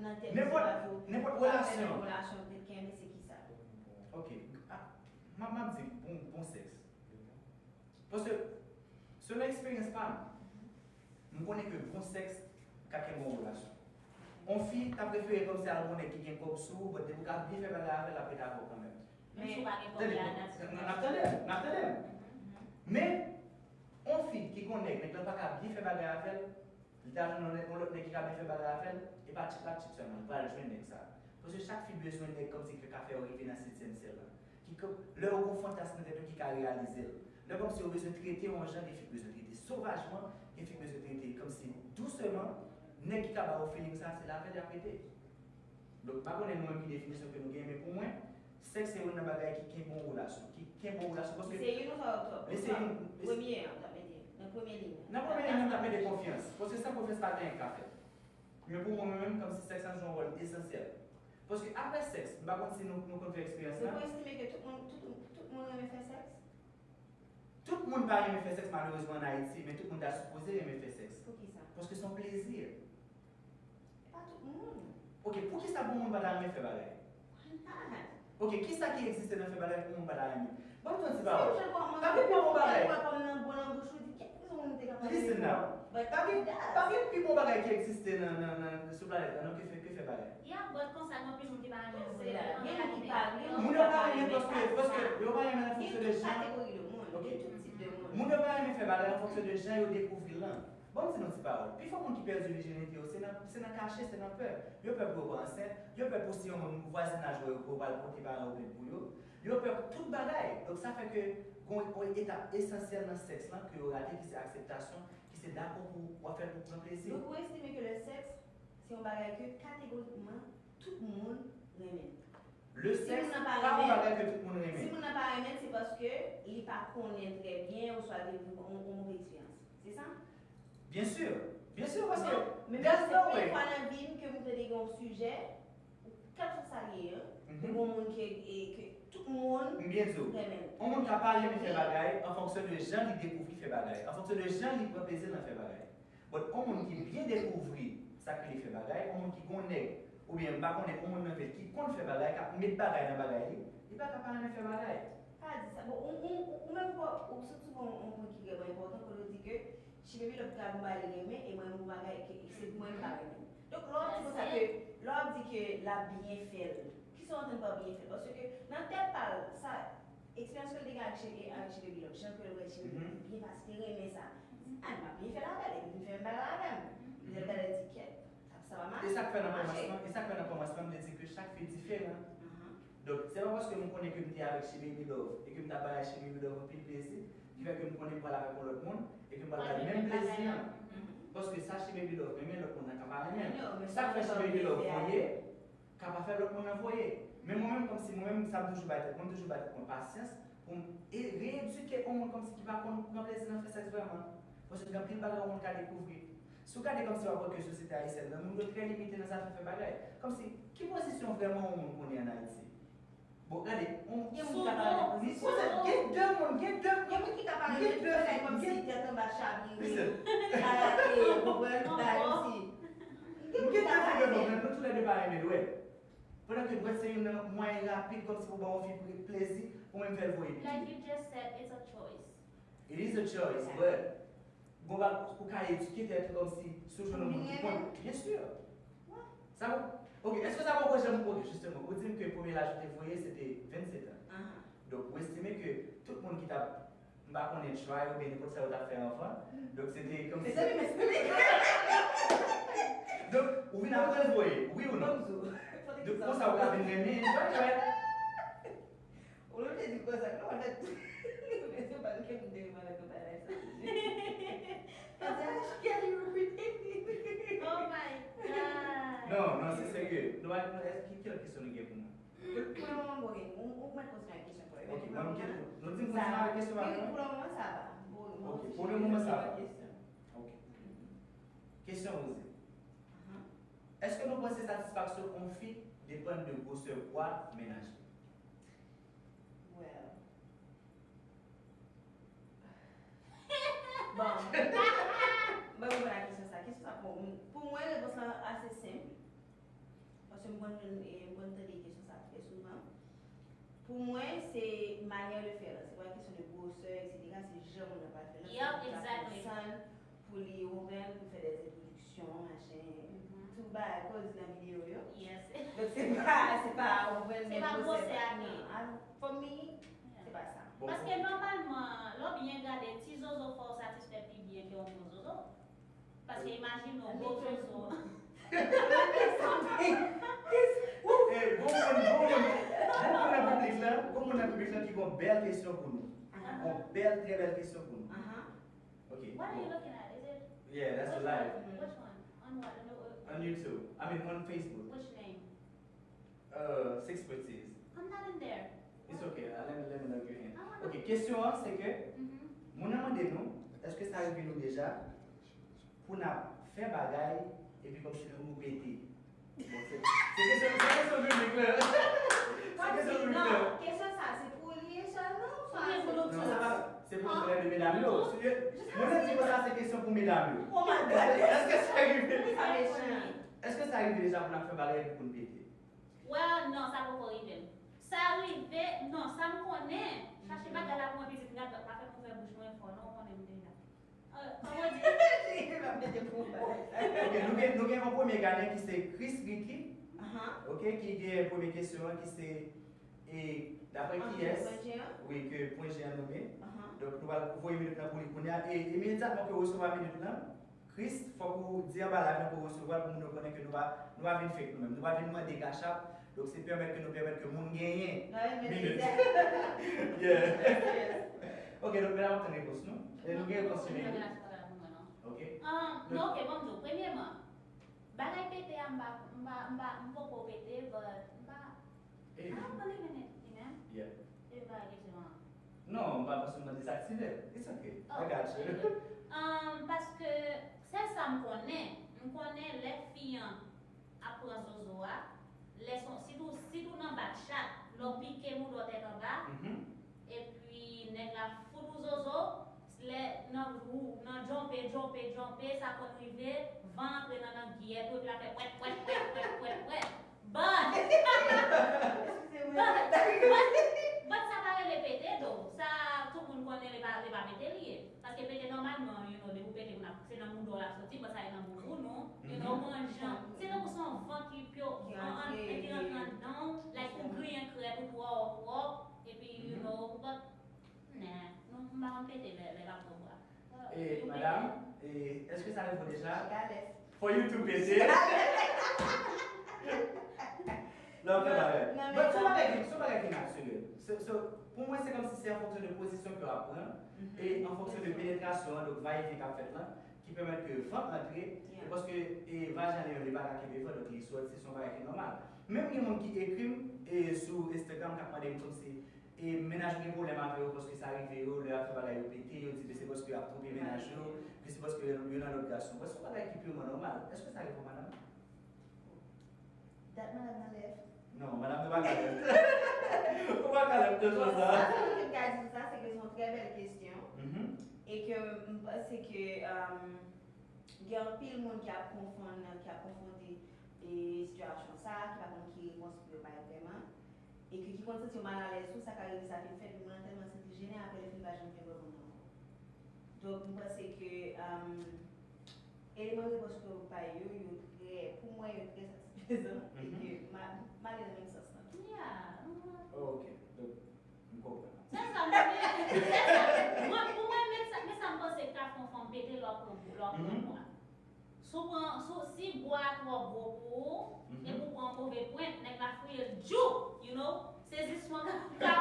menm nan tèt Nenpòt nenpòt relasyon. Relasyon te kenbe se kisa? Ok. Ah, m ap di bon, bon sèks. Paske selon eksperyans pa m, m konnen ke bon sèks ka kenbe yon relasyon. Yon fi ta prefere kòmsi al gon nèg ki gen kòb sou ou, but depi w ka byen fè bagay avè l, l ap rete avè w kanmenm. Menm si w pa gen kòb la, n ap tande, n ap tande. Men, yon fi ki gon nèg, nèg la pa ka byen fè bagay avè l, li ta jwenn yon lòt nèg ki ka byen fè bagay avè l, e pa tchit l ap tchit sèlman, li pral jwenn nèg sa. Paske chak fi bezwen nèg kòmsi ki ka fè yo rive nan setyèm syèl la. Ki lè yo gon fantasm nan tèt yo ki ka reyalize l. Lè kòmsi yo bezwen trete yon jan, gen fi ki bezwen trete sovajman, gen fi ki bezwen trete kòmsi dousman. Nèg ki ka ba yo feeling sa, se lavè l y ap rete. Donk, m pa konnen nou menm ki definisyon ke nou gen, men pou mwen, sèks se youn nan bagay ki kenbe yon relasyon, ki kenbe yon relasyon, paske. Se youn ou sa yo twòp? Li se youn. Premye an, ta mete, nan premye liy. Nan premye liy, m ta mete konfyans, paske san konfyans pa gen anyen k ka fèt. Men pou mwen menm, kòmsi sèks la jwe yon wòl esansyèl. Paske apre sèks, m pa konn si nou, nou konn fè eksperyans la. Donk, ou estime ke tout moun, tout, tout moun renmen fè sèks? Tout moun pa renmen fè sèks, malerezman, ann Ayiti, men tout moun ta sipoze renmen fè sèks. Poukisa? Paske se yon plezi. E pa tout moun. Ok, poukisa pou moun pa ta renmen fè bagay? Why not? Ok, kisa ki egziste nan fè bagay pou moun pa ta renmen? Ban m yon ti pawòl. Pa gen pi bon bagay. Listen now. Pa gen, pa gen pi bon bagay ki egziste nan, nan, nan, sou planèt la, non, ke fè, ke fè bagay. Yeah, but konsa, gen anpil moun ki pa renmen. Moun yo pa renmen paske, paske yo pa renmen an fonksyon de jan. Ok. Moun yo pa renmen fè bagay an fonksyon de jan yo dekouvri l lan. Ban m di nou ti pawòl. Pifò moun ki pèdi vijinite yo, se nan, se nan kache, se nan pè. Yo pè pou yo pa ansent, yo pè pou si yon moun vwazinaj wè yo, pou yo pral pote paran yo plent pou yo. Yo pè tout bagay. Donk, sa fè ke gon yon etap esansyèl nan sèks lan ke yo rate, ki se akseptasyon, ki se dakò pou w ap fè l pou pran plezi. Donk, ou estime ke le sexe, se yon bagay ke kategorikman tout moun renmen. Le sexe pa yon bagay ke tout moun renmen. Si moun nan pa renmen, se paske li pa konnen trè byen, oswa li viv yon, yon move eksperyans. Se sa? Byen si, byen si, paske. Men se premye fwa nan vi m ke m tande gen yon sijè, kèlkeswa sa l ye, yon moun ke, ke tout moun renmen. M byen di w, yon moun ka pa renmen fè bagay an fonksyon de jan li dekouvri fè bagay, an fonksyon de jan li pran plezi nan fè bagay. But yon moun ki byen dekouvri sa k rele fè bagay, yon moun ki gon nèg, oubyen m pa konnen, yon moun nan vil ki konn fè bagay, k ap met bagay nan bagay li, li pa ka pa renmen fè bagay. Pa di sa. Bon, ou, ou, ou menm, ou sot sou yon, yon pwen ki vrèman enpòtan, kote w di ke Chimè Milòt ka gon bagay li renmen, e mwen, yon bagay ke se mwen m pa renmen. Donk, lè w ap di konsa ke, lè w ap di ke l ap byen fè l, ki Son antann pa byen fèt. Paske nan tèt pa l, sa, eksperyans ke l te gen avèk Chebe, avèk Chebe Bilove, jan ke l wè Chebe Bilove byen pase, te renmen sa. Ay, m ap byen fè l avè l, epi m fè m bagay avè m. Li te gade di kèt. Sa pa mache. E sa k fè nan kòmansman, e sa k fè nan kòmansman, m te di ke chak fi diferan. Donk, se pa paske m konnen ke m te avèk Chebe Bilove e ke m t ap bay Chebe Bilove anpil plezi, ki fè ke m konnen m pral avèk yon lòt moun, e ke m pral bay menm plezi an. Paske sa Chebe Bilove renmen, lòt moun nan ka pa renmen. Sa k fè Chebe Bilove voye, ka pa fè lòt moun nan voye. Men mwen menm, kòmsi mwen menm, sa m toujou bay tèt mwen, m toujou bay tèt mwen pasyans pou m e- reyedike yon moun kòmsi ki pa konn pran plezi nan fè sèks vrèman. Paske gen anpil bagay yon moun ka dekouvri. Si w gade kòmsi w ap wè ke sosyete ayisyèn nan, moun yo trè limite nan zafè fè bagay. Kòmsi, ki pozisyon vrèman yon moun konnen ann Ayiti? Bon, gade, yon moun ki ka pale pou li, gen de moun, gen de moun, gen de moun ki ka pale pou li, kòmsi tèt anba chavire, karate, ou konprann, bagay kòmsi. Gen moun ki ka pale. Nou toulède pa renmen l, wè. Pandan ke dwèt se youn nan mwayen rapid kòmsi pou ba yon fi pre- plezi, pou mwen m fè l voye piti. Like you just said, it's a choice. It is a choice, but gon ba ou ka edike tèt ou kòmsi si w jwenn yon moun ki konn. Byen si. Sa bon? Ok, èske sa poko janm, ok, jisteman, ou di m ke premye laj ou te voye se te vennsetan. Donk, ou estime ke tout moun ki t ap M pa konnen try oubyen nenpòt sa yo t ap fè anvan. Donk, se te kòmsi. Mezanmi, mezanmi. Donk, ou vin aprann voye, wi ou non? Donk, konsa ou ka vin renmen enjoy, right? Ou te di konsa, non, anfèt, mezanmi, pa gen moun te renmen avèk yon bagay sa. Paske, ah, can you repeat it? Oh my God. Non, non, se serye. Nou pa, nou, èske, ki lòt kesyon nou gen pou mwen? Pou le moman, bon, gen, ou, ou mèt kontinye avèk kesyon pa w. Ok, mwen, m gen, nou di m kontinye avèk kesyon pa mwen? Pou le moman, sa va. Ok, pou le moman, sa va. Ok. Kesyon poze. Èske nou panse satisfaksyon yon fi depann de gwosè pwa mennaj li? Well. Bon. Mwen reponn a kesyon sa. Kesyon sa pou, pou mwen, repons la ase senp. Paske m konn, e, m konn tande kesyon sa trè souvan. Pou mwen, se manyè de fè la. Se pa kesyon de gwosè, etsetera. Se jan moun nan pral fè l. Yep, exactly. Pou li ouvè l, pou fè de entwodiksyon, machin, tout bagay koz nan videyo yo. Yes. Donk, se pa, se pa ouvè l, se pa gwosè a li ye. For me, se pa sa. Paske nòmalman, lè w byen gade, ti zozo fè w satisfè pi byen ke yon gwo zozo. Paske imajine w gwo zozo. Eh, gon moun, gon moun, gon moun nan piblik la, gon moun nan piblik la ki gon bèl kesyon pou nou. Gon bèl, trè bèl kesyon pou nou. Ok. What are you looking at? Is it? Yeah, that's live. Which one? On what? On YouTube. I mean, on Facebook. Which name? Uh, Sixpertise. I'm not in there. It's okay. Uh, let me, let me know if you're in. Ok, kesyon an se ke moun nan mande nou, èske sa rive nou deja pou n ap fè bagay epi kòmsi pou nou pete? Bon, se, se kesyon, se kesyon biblik la. Se kesyon biblik la. Non, kesyon sa, se pou li sèlman ou sa se pou nou tout? Non, sa pa, se pou nou lè de medam yo. Mwen, mwen di konsa se kesyon pou medam yo. Oh my God. Èske sa rive? Èske sa rive deja pou n ap fè bagay epi pou n pete? Well, non, sa poko rive m. Sa rive, non, sa m konnen. Chache bagay la pou mwen pitit, gad, pa fè m ouvè bouch mwen fò, non, ou konnen m deja. Euh, kòman di? Ok, nou gen, nou gen yon premye gadan ki se Chris Ricky. Ok, ki gen premye kesyon an ki se, e, daprè kiyès, wi, ke pwen G an nonmen. Donk, nou pral voye minit lan pou li kounye a. E imedyatman ke w resevwa minit lan, Chris, fòk ou di anba live lan pou resevwa l, pou moun yo konnen ke nou pa, nou pa vin fake nou menm. Nou pa vin mande cash app. Donk, se pèmèt ke nou pèmèt ke moun genyen minit. Yeah. Ok, donk, medam, ap tann repons nou. E nou gen repons sou menm. Ok. Ah, non, ok, bon, m di w, premyèman, bagay pete a, m pa, m pa, m pa, m poko pete, but m pa, I don't believe in it, you know? Yeah. E pa kesyon an. Non, m pa panse m nan dezaktive. It's okay. I got you. Um, paske sèl sa m konnen, m konnen lè fi an ap pran zozo a, lè son, sitou, sitou nan bak chat, lè w pike mouda w tèt anba, epi nèg la fout ou zozo, lè nan, ou nan djonpe, djonpe, djonpe, sa konn rive, van antre nan, nan giyèt ou, epi l ap fè pwèt, pwèt, pwèt, pwèt, pwèt, pwèt. But, but, but, but sa pa rele pete, though. Sa, tout moun konnen li pa, li pa pete li ye. Paske pete nòmalman, you know, depi w pete, se nan mouda w l ap soti, but sa e nan bouboun ou, you know, ou pran jan. Se tankou se yon van ki pyo, ki rantre anndan w, like, ou But, nah, nou, m pa konn pete lè, lè l ap pran bwa. E, madam, e, èske sa rive w deja? Galès. For you to pete? Non, fè bagay. But se yon bagay, se yon bagay ki natirèl. So, so, pou mwen, se kòmsi se an fonksyon de pozisyon ke w ap pran, e an fonksyon de penetrasyon an, donk, va e vyen k ap fèt lan, ki pèmèt ke vant antre, e paske e vajen li menm, li pa ka kenbe vant, donk, li sòti, se yon bagay ki nòmal. Menm gen moun ki ekri m e sou Instagram k ap mande m kòmsi e mennaj yo gen pwoblèm avè yo paske sa rive yo, lè y ap fè bagay yo pete, yo di ke se paske y ap twonpe mennaj yo, ke se paske yo nan lòt gason. Bon, se yon bagay ki pirman nòmal. Èske sa rive w, madanm? Dat madanm nan lèv. Non, madanm nan pa ka lèv. Ou pa ka lèv kesyon sa. Sa, sa mwen ka di sa, se ke se yon trè bèl kesyon. E ke m panse ke um, gen anpil moun ki ap konfonn, ki ap konfwonte e sitiyasyon sa, ki pa konn ki repons pou yo bay vrèman. E ke ki konn santi yo malalèz tou, sa ka rive sa vin fèt, moun nan tèlman santi jennen apre li fin pa janm vin wè moun nan ankò. Donk, m panse ke um, eleman repons ke w bay yo, yo trè, pou mwen, yo trè satisfezan. E ke m a- m ale nan menm sans lan. Oh, ok. Donk, m konprann. Se sa, mwen, se sa. Mwen, pou mwen, men sa, men sa m panse k ka fè yon fanm pete lè w ap pran, lè w ap pran bwa. Si w pran, si, si bwa a twò gwo pou ou, epi w pran yon move pwent, nèg la fouye l djou, you know, sezisman ka, ka.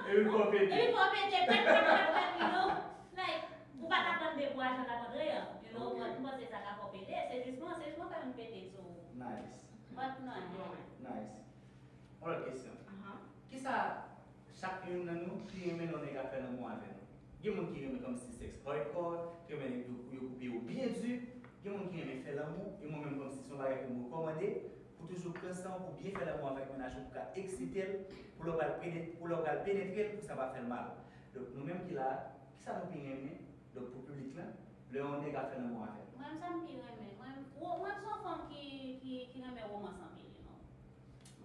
Epi fò pete. Epi fò pete, pèt, pèt, pèt, pèt, you know. Like, ou pa t atann de bwa jan l ap antre an, you know, but m panse sa ka fè w pete, sezisman, sezisman fè moun pete, so. Nice. But non. Nice. Yon lòt kesyon. Kisa chak youn nan nou ki renmen lè yon nèg ap fè lanmou avè nou? Gen moun ki renmen kòmsi sèks hardcore, ki renmen nèg yo, yo koupe yo byen di. Gen moun ki renmen fè lanmou, e mwen menm kòmsi se yon bagay ke m rekòmande, pou toujou pran san w, pou byen fè lanmou avèk mennaj ou, pou ka eksite l, pou lè w pral pene- pou lè w pral penetre l, pou sa pa fè l mal. Donk nou menm ki la a, kisa nou pi renmen, donk pou piblik lan, lè yon nèg ap fè lanmou avè nou? Mwen menm sa m pi renmen. Mwen, mwen se yon fanm ki, ki, ki renmen womans anpil, you know.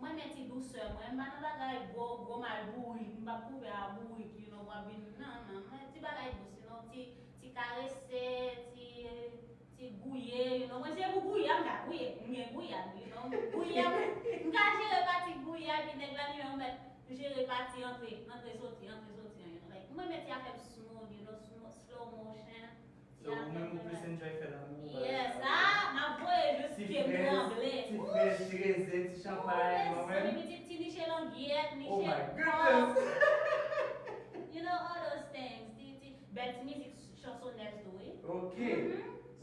Mwen renmen ti dousè, mwen, m pa nan bagay gwo, gwo mal bourik, m p ap koupe a bourik, you know, w ap vin, non, non, mwen ti bagay dous, you know, ti, ti karese, ti, ti gouye, you know, mwen se pou gouye a, m ka gouye, m gen gouyad, you know, gouye a, m ka jere pati gouye a, epi nèg la li menm mèt jere pati antre, antre soti, antre soti an, you know, like, mwen renmen ti afè m smooth, you know, slow motion. So ou menm ou plis enjoy fè lanmou bagay sa yo? Yes, ah, m ap voye jis pye m tranble. Ti frèch, ti frèch, ti reze, ti chanpay, mwen menm. Ti, ti niche langyèt, niche pòs. You know, all those things. Ti, ti, bèl ti mizik chansonèz tou, wi. Ok.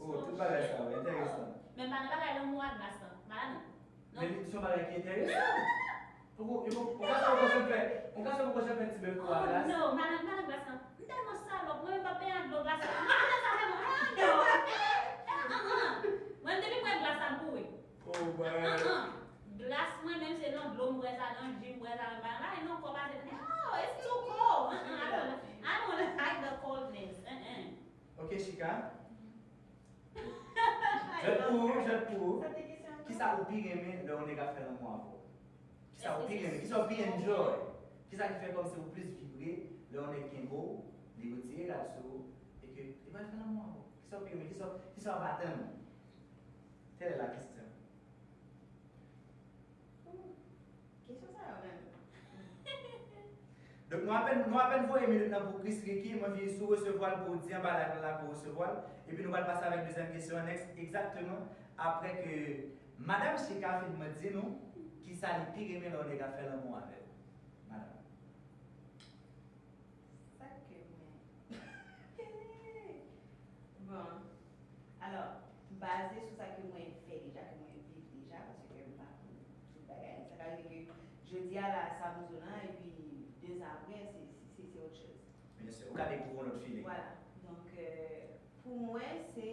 Oh, tout bagay sa yo, enteresan. Men m pa nan bagay lanmou ak glas lan. M pa ladan. Men li se yon bagay ki enteresan. Poko, yo poko, ou ka sa poko janm fè, ou ka sa poko janm fè ti bèf pou a glas. Oh no, madan, madan glas lan. M tèlman salòp, mwen menm m p ap benyen ak dlo glas lan. M pa nan sa tèlman, ah no. Mwen depi m wè glas la m kouri. Oh bagay. Glas mwen menm se nan dlo m bwè sa, nan ji m bwè sa, nan bagay non kò pa se, no, it's too cold. I don't, I don't like the coldness. Ok, Chika. Jwèt pou ou, jwèt pou ou. Kisa ou pi renmen lè yon nèg ap fè lanmou avè w? Kisa ou pi renmen? Kisa ou pi enjoy? Kisa ki fè kòmsi ou plis vibre lè yon nèg kenbe w, li retire rad sou ou, e ke li pral fè lanmou avè w? Kisa ou pi renmen? Kisa, kisa w ap atann? Tèl è la kesyon. Kesyon sa yo menm. Donk nou apèn, nou apèn voye minit lan pou Chris Ricky, mwen vini sou resevwa l pou w di anba live la pou w resevwa l. Epi nou pral pase avèk dezyèm kesyon an next, egzakteman apre ke Madam Chika fin di nou kisa li pi renmen lè yon nèg ap fè lanmou avè l. Madam. Sa ke mwen. Bon. Alò, baze sou sa ke mwen fè deja, ke mwen viv deja, paske m pa konn tout bagay. Sa ka rive ke jodi a la, sa m zo nan, epi de zan apre, se, se, se, se ot choz. Byen si, ou ka dekouvri yon lòt feeling. Vwala. Donk, euh, pou mwen, se,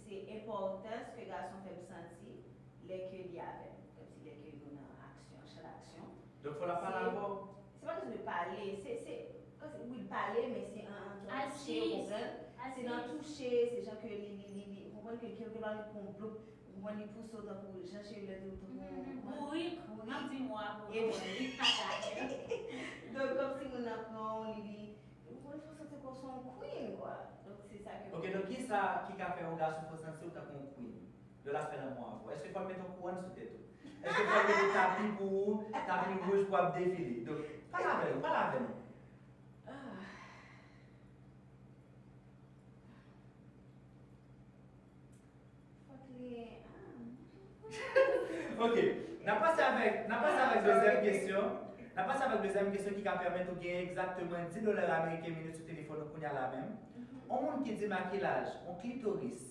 se enpòtans ke gason fè m santi lè ke li avè m. Kòmsi lè ke nou nan aksyon, chan daksyon. Donk, fò l ap pale avè w. Se pa kesyon de pale, se, se, kòmsi, wi, l pale, men se an, an touche, ou konprann? Se nan touche, se jan ke li, li, li, li, ou konprann ke, ke, ke li pran yon blòk, ou konprann li pouse w tankou jan cheri lè tou, tankou. Bourik, bourik. M ap di mo a pou ou, bourik, kaka. Donk, kòmsi moun nan pran w, li, li, ou konprann, fò w santi kò w se yon queen, kwa. Donk, se sa ke. Ok, donk, kisa ki ka fè yon gason fè w santi w tankou yon queen? Lè l ap fè lanmou avè w, èske fò l mete yon kouwòn sou tèt ou? Èske fò l mete tapi pou ou, tapi wouj pou w ap defile? Donk, Pale avè nou, pale avè nou. Ah. Fòk li. Ok, n ap pase avèk, n ap pase avèk dezyèm kesyon. N ap pase avèk dezyèm kesyon ki ka pèmèt ou gen egzakteman dis dola ameriken minit sou telefòn ou kounye a la menm. On moun ki di makilaj, on klitoris,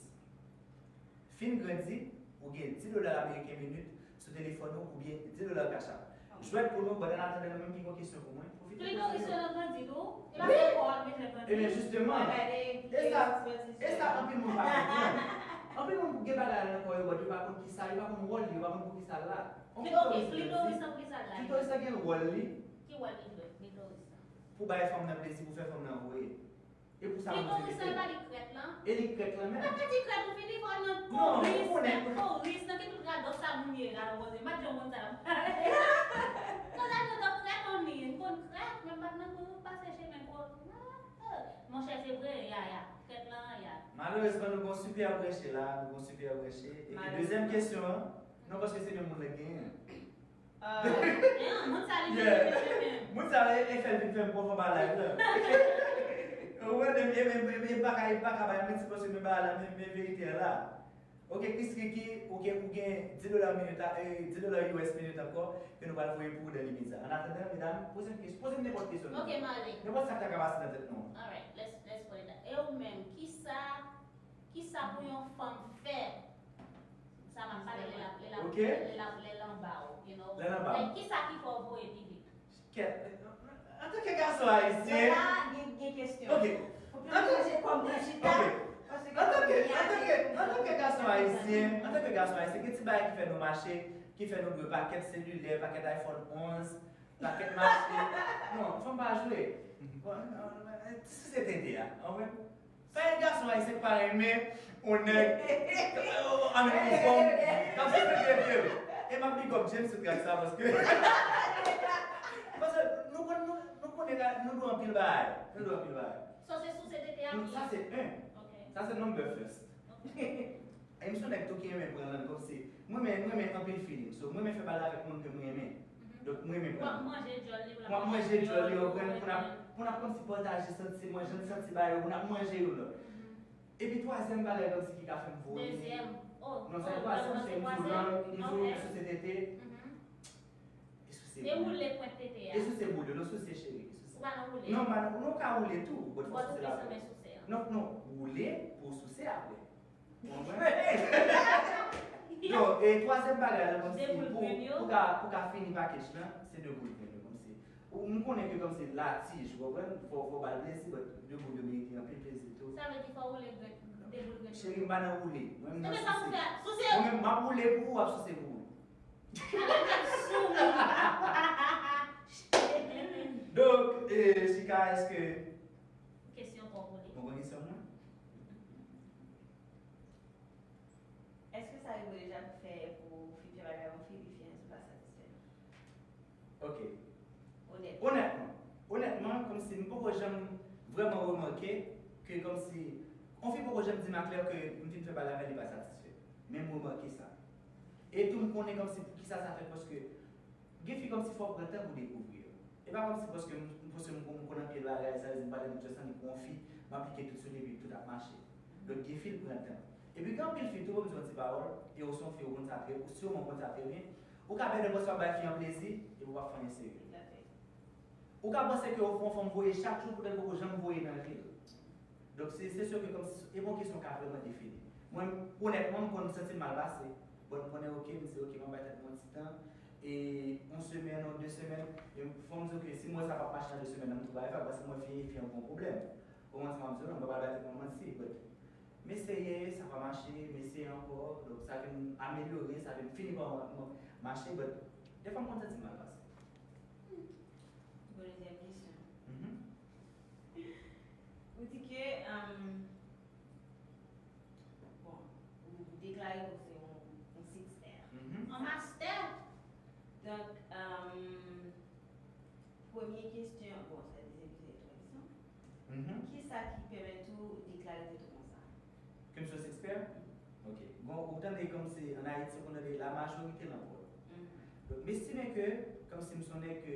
fin grandi, ou gen dis dola ameriken minit sou telefòn ou oubyen dis dola Cash App. Jwèt pou nou, but an atandan nou menm ki gon kesyon pou mwen. Pwofite poze yo. Klitoris yo nan grandi tou. E pa se kò a ki fè grandi. Ebyen jisteman, e sa, e sa anpil moun pa konprann. Anpil moun gen bagay nan kò yo, but yo pa konn kisa, yo pa konn wòl li, yo pa konn poukisa l la. On klitoris grandi. Klitoris lan poukisa l la? Klitoris lan gen wòl li. Ki wòl klitoris lan? Pou bay fanm nan plezi, pou fè fanm nan voye. E pou sa moun se li krèt lan. E li krèt lan menm. Mwen pa di krèt ou fini fò nan klitoris, nan klitoris, nan ki tout radòt sa moun ye la, nou poze. M pa t janm konn sa. Koze nou nan krèt on ni, m konn krèt, men m pa t nan group pase chemen ko. Monchè, se vre, ya, ya. Krèt lan, ya. Malerezman, nou gon sipè branche la, nou gon sipè branche. Epi dezyèm kesyon an, non, paske se menm moun la genyen. Moun sa li vin fè m. Moun sa e fè l vin fè m pwòp anba live la. Ou konprann, e, e, e, e pa ka, e pa ka bay manti paske men bagay la, men, men verite a la. Ok, Chris Ricky, ou gen, ou gen dis dola minit la, e, dis dola U S minit ankò, ke nou pral voye pou ou dan limit sa. An atandan, medam, poze m kesyon, poze m nenpòt kesyon. Ok, m ale. Nenpòt sa k ta ka pase nan tèt nou an. Alright, let's, let's put it that. E ou menm, kisa, kisa pou yon fanm fè? Sa m ap pale lè l ap, lè l ap, lè l ap, lè l anba w, you know. Lè l anba m. Like, kisa ki fè w voye pi vit? Kèt, antanke gason ayisyen. Lè la, gen, gen kesyon. Ok. Fòk nou poze kòm pou chita. Ok. Antanke, antanke, antanke gason ayisyen, antanke gason ayisyen, gen ti bagay ki fè nou mache, ki fè nou dwe pakèt selilè, pakèt iPhone onz, pakèt machin. Non, fanm pa jwe. Bon, ti sosyete de a, an vre. Pa gen gason ayisyen k pa renmen on nèg, I mean, on fanm k ap souse tete l. E m ap big up James sou track sa paske, paske nou konn, nou, nou konnen la, nou dwe anpil bagay. Nou dwe anpil bagay. So se souse tete a ki. Sa se en. Ok. Sa se number first. Ok. E m se yon nèg tou ki renmen pran lang kòmsi. Mwen renmen, mwen renmen anpil feeling. So, mwen renmen fè bagay avèk moun ke mwen renmen. Donk, mwen renmen pran lang. W ap manje djòl li, w ap manje djòl li, w konprann, pou n ap, pou n ap kòmsi pataje santi mwen, jan m santi bagay yo, pou n ap manje youn lòt. Epi twazyèm bagay kòmsi ki ka fè m voye. Dezyèm. Oh, non, sa e twazyèm, se m di w lan, m di w sou tete. E souse boul. E woule pwent tete a. E souse boul yo, non, souse cheri, souse. Ou pa nan woule? Non, m pa nan, non, ou ka woule tou, but fò souse la. Ou plis renmen souse a. Non, non, woule pou souse apre. Ou konprann? Donk, e twazyèm bagay la, kòmsi, pou, pou ka, pou ka fini package lan, se de boul grenn yo, kòmsi. Ou, m konnen ke kòmsi latij, ou konprann? Fò, fò ba l plezi, but de boul yo merite anpil plezi tou. Sa vle di fò woule grenn, de boul grenn yo. Cheri, m pa nan woule. Mwen menm nan souse. Mwen menm, m ap woule pou ou, w ap souse pou mwen. Donk, e, Chika, èske. Kesyon twò poli. Mwen konn kesyon mwen. Èske sa rive w deja pou fè, pou fi fè bagay yon fi, epi fi an tou pa satisfè? Ok. Onèt. Onètman, onètman, kòmsi m poko janm vrèman remake ke kòmsi, yon fi poko janm di m aklè ke m fin fè bagay avè l, li pa satisfè. Men m remake sa. E tou m konnen kòmsi poukisa sa fèt, paske gen fi kòmsi fò w pran tan pou dekouvri yo. E pa kòmsi paske m, m, paske m, m konn anpil bagay, sa vle di m pale m just annik pou yon fi, m aplike tout sou li epi tout ap mache. Donk gen fi l pran tan. Epi gen anpil fi tou, pou m di yon ti pawòl, e ou se yon fi, ou konn sa trè, ou siman konn sa trè byen, ou ka pèdi yon bòs w ap bay fi an plezi, epi w p ap fè anyen serye. Ou ka panse ke w fè yon fanm voye chak jou poutèt poko janm voye nan vi l. Donk, se, se sè ke kòmsi, e pa yon kesyon ka vrèman defini. Mwen, onètman, m konn santi m mal pase. Bon, m konnen, ok, m di, ok, m ap bay tèt mwen yon ti tan. E yon semèn, yon de semèn, e fò m di, ok, si m wè sa p ap mache nan de semèn nan, m tou bay fè, paske mwen fi, fi an gon pwoblèm. Ou konprann sa m ap di w la, m pa pral bay tèt mwen manti, but m eseye, sa pa mache, m eseye ankò, donk sa vin amelyore, sa vin fini pa mache, but defwa m konn santi m mal pase. Bon, dezyèm kesyon. Ou di ke, um, bon, ou deklare ke w se yon, yon six R. Yon master. Donk, um, premye kesyon, bon, sa dezyèm kesyon, twazyèm kesyon. Kisa ki pèmèt ou deklare tèt ou konsa? Ke m se yon six R? Ok. Bon, ou tande kòmsi an Ayiti, ou konn tande la majorité l'emporte. Donk, m estime ke, kòmsi m se yon nèg ke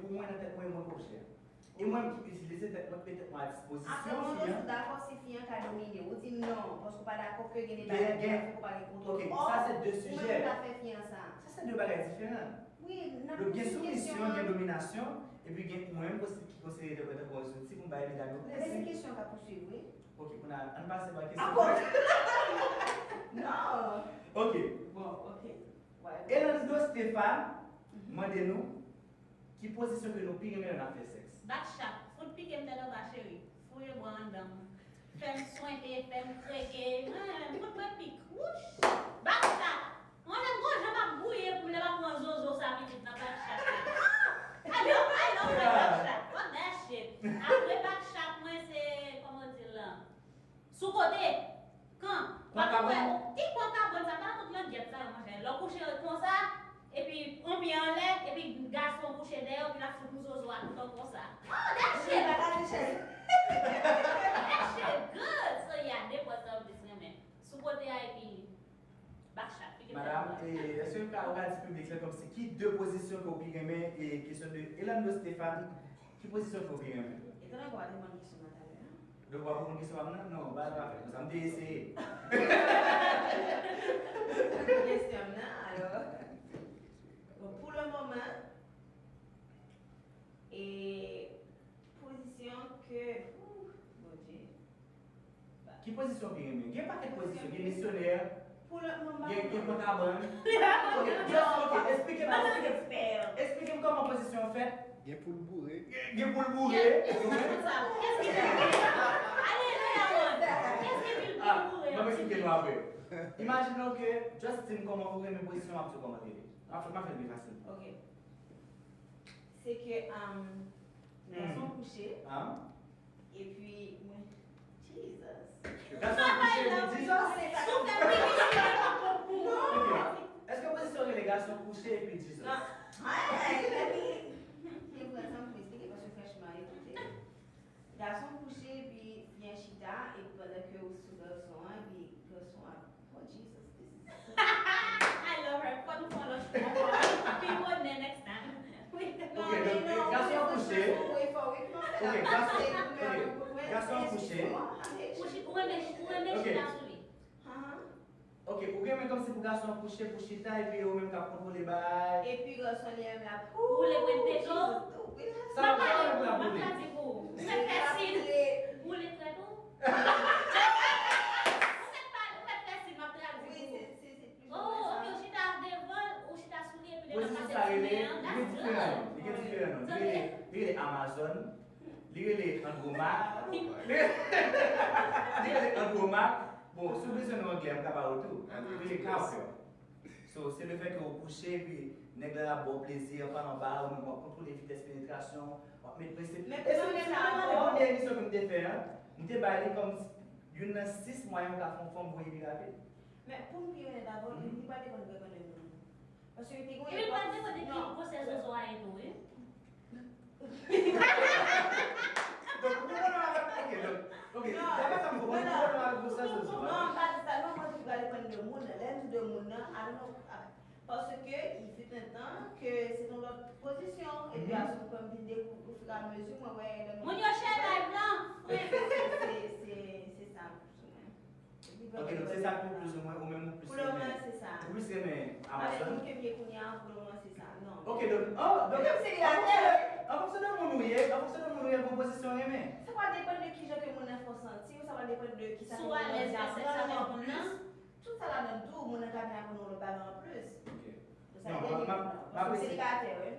pou mwen, nan tèt mwen, e mwen k objè a. E mwen ki itilize tèt mwen, k met tèt mwen a dispozisyon fi an. Apre, mwen toujou dakò si fi an ka domine w. Ou di m non, paske w pa dakò ke gen de bagay ki ka fè ke w pa gen kontwòl. Ok, sa se de sijè. Ou menm ou ka fè fi an sa. Sa se de bagay diferan. Wi, n ap poze kesyon an. Donk, gen soumisyon, gen dominasyon, epi gen mwen menm ki konsidere tankou yon zouti pou m bay medam yo plezi. Men se kesyon an k ap pousuiv, wi. Ok, kounye a, ann pase pa kesyon. Ah bon? Non. Ok. Bon, ok. Elando Stéphane mande nou, ki pozisyon ke nou pi renmen lè n ap fè sèks? Bat chak. Fout pike m tèt anba, cheri. Fouye bwa anndan m. Fè m swente, fè m kreke. Mwen, fout mwen pik. Wouch! Bat chak. Mwen menm, gon jan m ap gouye pou m lè m ap pran zozo sa pitit nan bat chak la. I love, I love my bat chak. Fuck that shit. Apre bat chak, mwen se, kòman di l lan? Sou kote. Kan? Kwan kabòn. Ti kwan kabòn sa, pa tout langyèt sa yo, monchè. Lè w kouche konsa, epi yon pye anlè, epi gason kouche dèyè w, epi l ap fout ou zozo a tout an konsa. Oh, that shit! That shit good! So, yeah, de pòz sa m plis renmen. Sou kote a, epi bak chak. Madam, e, èske w ka, w ka di piblik la kòmsi ki de pozisyon ke w pi renmen, e kesyon de Elando Stéphane, ki pozisyon ke w pi renmen? Etan donke w pa te reponn kesyon mwen talè a. Donk, w ap reponn kesyon pa m nan? Non, bagay pa fèt konsa. M te eseye. Kesyon m nan, alò. Bon, pou le moman, e pozisyon ke, ouh, Bondye. Ki pozisyon w pi renmen? Gen pakèt pozisyon. Gen misyonè, pou lòt moun pa gen, gen pran kabann. Ok, just, ok, eksplike m, eksplike m. Eksplike m kòman pozisyon an fèt. Gen pou l boure. Gen, gen pou l boure. Kèt ki di sa? Kèt ki di sa? Alelouya, Lòd. Kèt ki di l pou l boure? Ah, m ap eksplike nou apre. Imajine w ke, just di m kòman ou renmen pozisyon, m ap di w kòman te ye. M ap fè, m ap fè l pi fasil. Ok. Se ke, um, gason kouche. Epi, mwen, Jesus. Gason kouche epi Jesus? Sou fè m pi difisil pou mwen. Ok. Èske pozisyon rele gason kouche epi Jesus? Hey, let me, mwen pran tan pou m eksplike paske franchman, ekoute. Gason kouche epi fi an chita, epi pandan ke ou sou gason an, epi gason an, oh Jesus, this is so I love her. Fò nou fè yon lòt chwa ankò. Pi bonè next time. Wi. Ok, donk, gason an kouche. Ok, gason, ok, gason an kouche. Kouche, ou renmen, ou renmen chita sou li. Ok, ou gen men kòmsi pou gason kouche, pou chita, epi ou menm k ap kontwole bagay. Epi gason li menm l ap, ou le pwente do. Sa w ap fè pou la boule. Ou fè fèsil. Ou le trèt ou. Ou fè fèsil, m ap tradui pou ou. Oh, ok, ou chita devan, ou chita sou li, epi devan pase sou men an. Li gen diferan non. Li gen diferan non. Li rele, li rele Amazon. Li rele Andromak. Li rele Andromak. Bon, si w bezwen non anglè, m ka ba ou tou. Li rele Cowgirl. So, se le fè ke ou kouche, epi nèg la ap ba w plezi anba anba, ou menm w ap kontwole vitès penetrasyon, w ap met prese. E se menm sa ankò. Premye emisyon ke m te fè a, m te bay li kòm youn nan sis mwayen ou ka fè yon fanm voye pi rapid. Men, pou m pi onèt avè w, li pral depann vrèman de moun. Paske te gen yon epòk. Epi pral depann de ki gwosè zozo a ye tou, wi. Donk, ou konprann avèk, ok, donk, ok, daprè sa m konprann, ou konprann avèk gwosè zozo a. Non, m pa di sa, non, mwen di pral depann de moun nan. Lè m di de moun nan, I don't know, ah, paske il fut un temps ke se te yon lòt pozisyon, epi apre mwen vin dekouvri ofiramezu, mwen wè lè moun yo share live lan. Se, se, se, se sa, plis ou mwen. Ok, donk se sa pou plis ou mwen, ou menm ou plis renmen. Pou le moman, se sa. Ou plis renmen Amazon? Avèk moun ke m ye kounye a, pou le moman, se sa. Non. Ok, donk, oh, donk, an fonksyon de, an fonksyon de moun ou ye, an fonksyon de moun ou ye, konpozisyon renmen. Sa va depann de kijan ke moun nan fè w santi w, sa va depann de kisa ke moun nan di aprann ou an plis. Tout sa ladan tou, moun nan ka vin aprann ou lòt bagay an plis. Ok. Donk sa dènye moun nan. Paske w selibatè, wi.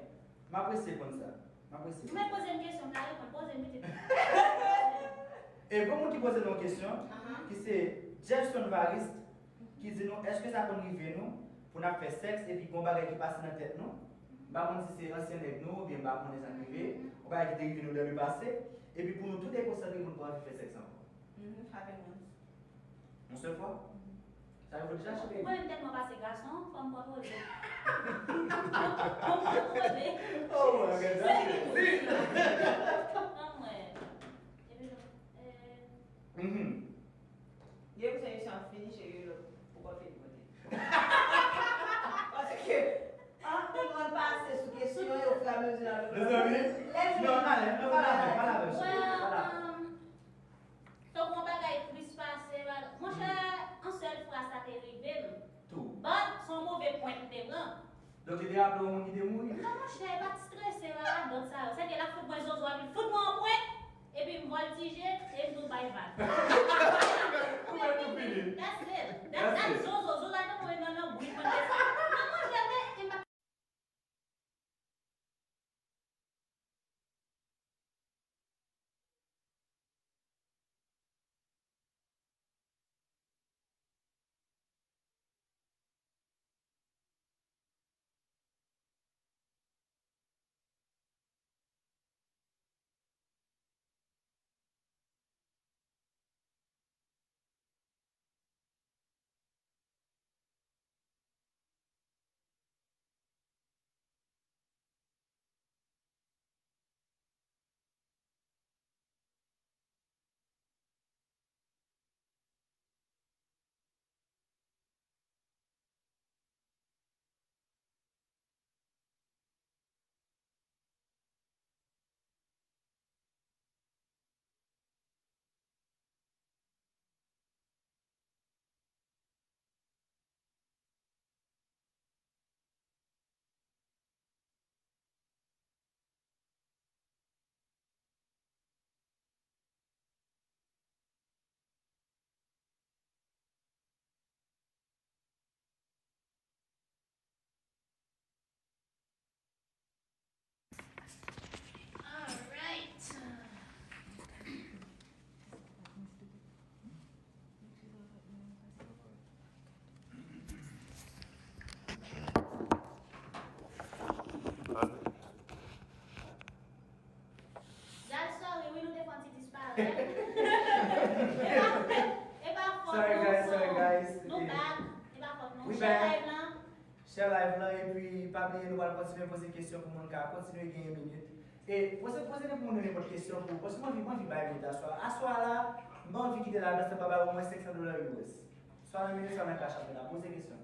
M apresye konn sa. M apresye. Ou mèt poze m kesyon, m ka reponn. Poze m pitit. E gon moun ki poze nou yon kesyon, ki se Jefferson Variste, ki di nou, èske sa konn rive nou pou n ap fè sèks epi gon bagay ki pase nan tèt nou? M pa konn si se ansyen nèg nou, oubyen m pa konnen sa k rive, yon bagay ki te rive nou dans le passé, epi pou nou tou dekonsantre pou nou pa anvi fè sèks ankò. Yon sèl fwa? Sa yo deja chire. Mwen menm tèlman pase gason, fò m kontwole. Fò m kontwole. Oh my God, that's crazy. Anmwey. Epi, eh. Mhm. Depi se misyon ap fini, cheri, lòt poko fini pote. Paske, an, nou konn pase sou kesyon yo, ofiramezu la, lè nou... Mezanmi, non, n ale, non, pa la, pa la, pa la. Well, um, Tankou yon bagay tris pase, bagay, monchè, yon sèl fwa sa te rive m. Tou. But, se yon move pwent m te pran. Donk, li te raple yon moun ki te mouri? Non, monchè, pa t strese, pa radòt sa yo. Sèke l ap fout mwen zozo, epi l fout mwen yon pwent, epi m vòltije, e m tou bay vag. Ou mèt tou fini. That's it. That's, that's zozo. Zozo a tankou yon nan, nan bouyi pwent de sa. Non, monchè, men, e m pa Alright. Guys, sorry, wi, nou te fè yon ti disparèt. E pa fòt, e pa fòt nou, sorry, guys, sorry, guys. Nou back. E pa fòt nou. We back. Share live lan. Share live lan, epi pa bliye nou pral kontinye poze kesyon pou moun ka kontinye genyen minit. E poze, poze nenpòt moun nenpòt kesyon pou, paske m anvi, m anvi bay minit aswè a. Aswè a la, m pa anvi kite la, nan sa pa bay omwen senk san dola U S. Swa nan minit, swa nan Cash App la. Poze kesyon.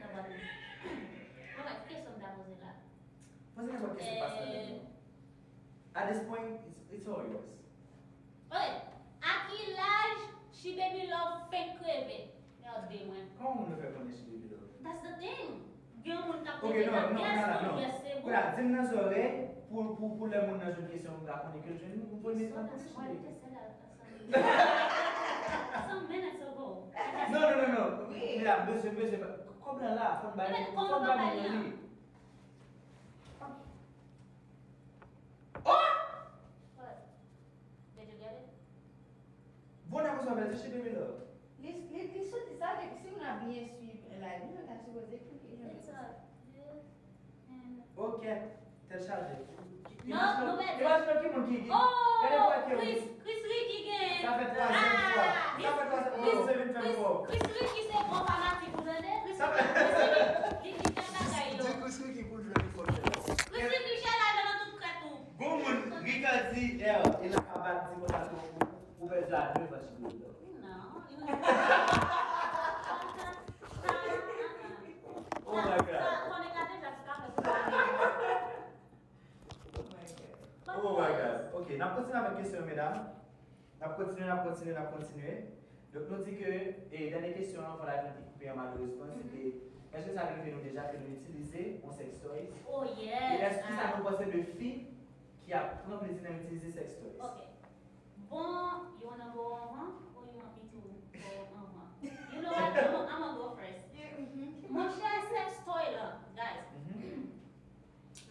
Alright, ki kesyon m ta poze la? Poze nenpòt kesyon ki pase nan tèt ou. At this point, it's, it's all yours. Ok. A ki laj She Baby Love fenk kreve? Tande mwen. Kòman moun yo fè konnen si baby love? That's the thing. Gen yon moun k ap Ok, rete non, la, non, yes, non, tou, non. Yes, se Koulye a, bon. Di m nan zòrèy pou, pou, pou lè moun nan jwenn kesyon pou m ka konnen ke l jwenn, pou l mete nan Why konsèy. You just said that some, some minutes ago. Non, non, non, non. Medam, bezwen, bezwen. Kòb lan la, fò n bay, Medam, fò kòman n bay pa moun nan li li. What? Did you get it? Bon, nan konsa, bèl, se baby love. Li, li, li soti sa, vle di si moun ap byen swiv live, nou ta sipoze klike jan It's sa. A and Ok, tèt chaje. Non, nou pèdi. Imajine ki moun ki, ki Oh, gade pou ki Chris, Chris Ricky gen. Sa fè twazyèm fwa. Sa fè twazyèm fwa. Ou se vin fè m fò. Chris Ricky se bon fanatik ou tande. Chris Sa Ricky fè- li li fè bagay yo. Di Chris Ricky pou l jwenn li fò kè. Chris Ricky chè la nan tout krèt ou. Bon moun, Ricardy L, e la pa bat di konsa tou. Ou pèdi a de match pou l. Non. Oh my God. Sa konnen ka deja ti ka fè. Oh my God. Ok, n ap kontinye avèk kesyon yo, medam. N ap kontinye, n ap kontinye, n ap kontinye. Donk, nou di ke, e, dènye kesyon an, fò live lan te koupe an malerezman, se te, èske sa rive nou deja ke nou itilize yon sextoys? Oh E yes. èske sa nou panse de fi ki ap pran plezi nan itilize sextoys? Ok. Bon, you wanna go anvan or you want me to go anvan? You know what? I'm gonna, I'm gonna go first. Monchè, sextoy lan, guys.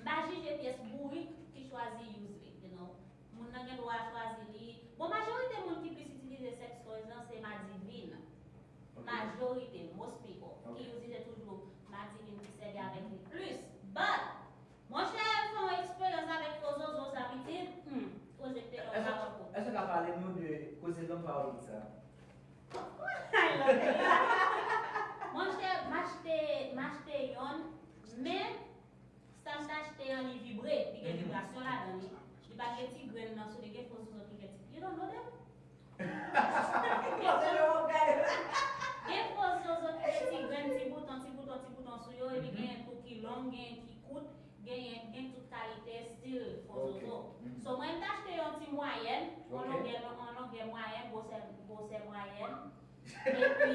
M pa jije pyès bourik ki chwazi use li, you know. Moun nan gen dwa chwazi li. Bon, majorite moun ki plis itilize sextoys lan se madivin. Majorite, most people, ki use li se toujou madivin ki sèvi avèk li plis. But, monchè, fè yon eksperyans avèk fo zozo sa pitit, hmm, pwojekte yon Èske kawòt pou. Èske w ka pale nou de koze lanm faworit sa? Of course I love it. Monchè, m achte, m achte yonn, men sa m t achte an li vibre, li gen vibrasyon ladan li. Li pa gen ti grenn nan sou li, gen fo zozo ki gen ti. You don't know them? Gen fo zozo ki gen ti grenn, ti bouton, ti bouton, ti bouton sou yo, epi gen tou ki long, gen ki kout, gen, gen tout kalite stil fo zozo. So mwen m t achte yon ti mwayèn, yon longè, yon longè mwayèn, gwosè, gwosè mwayèn. Epi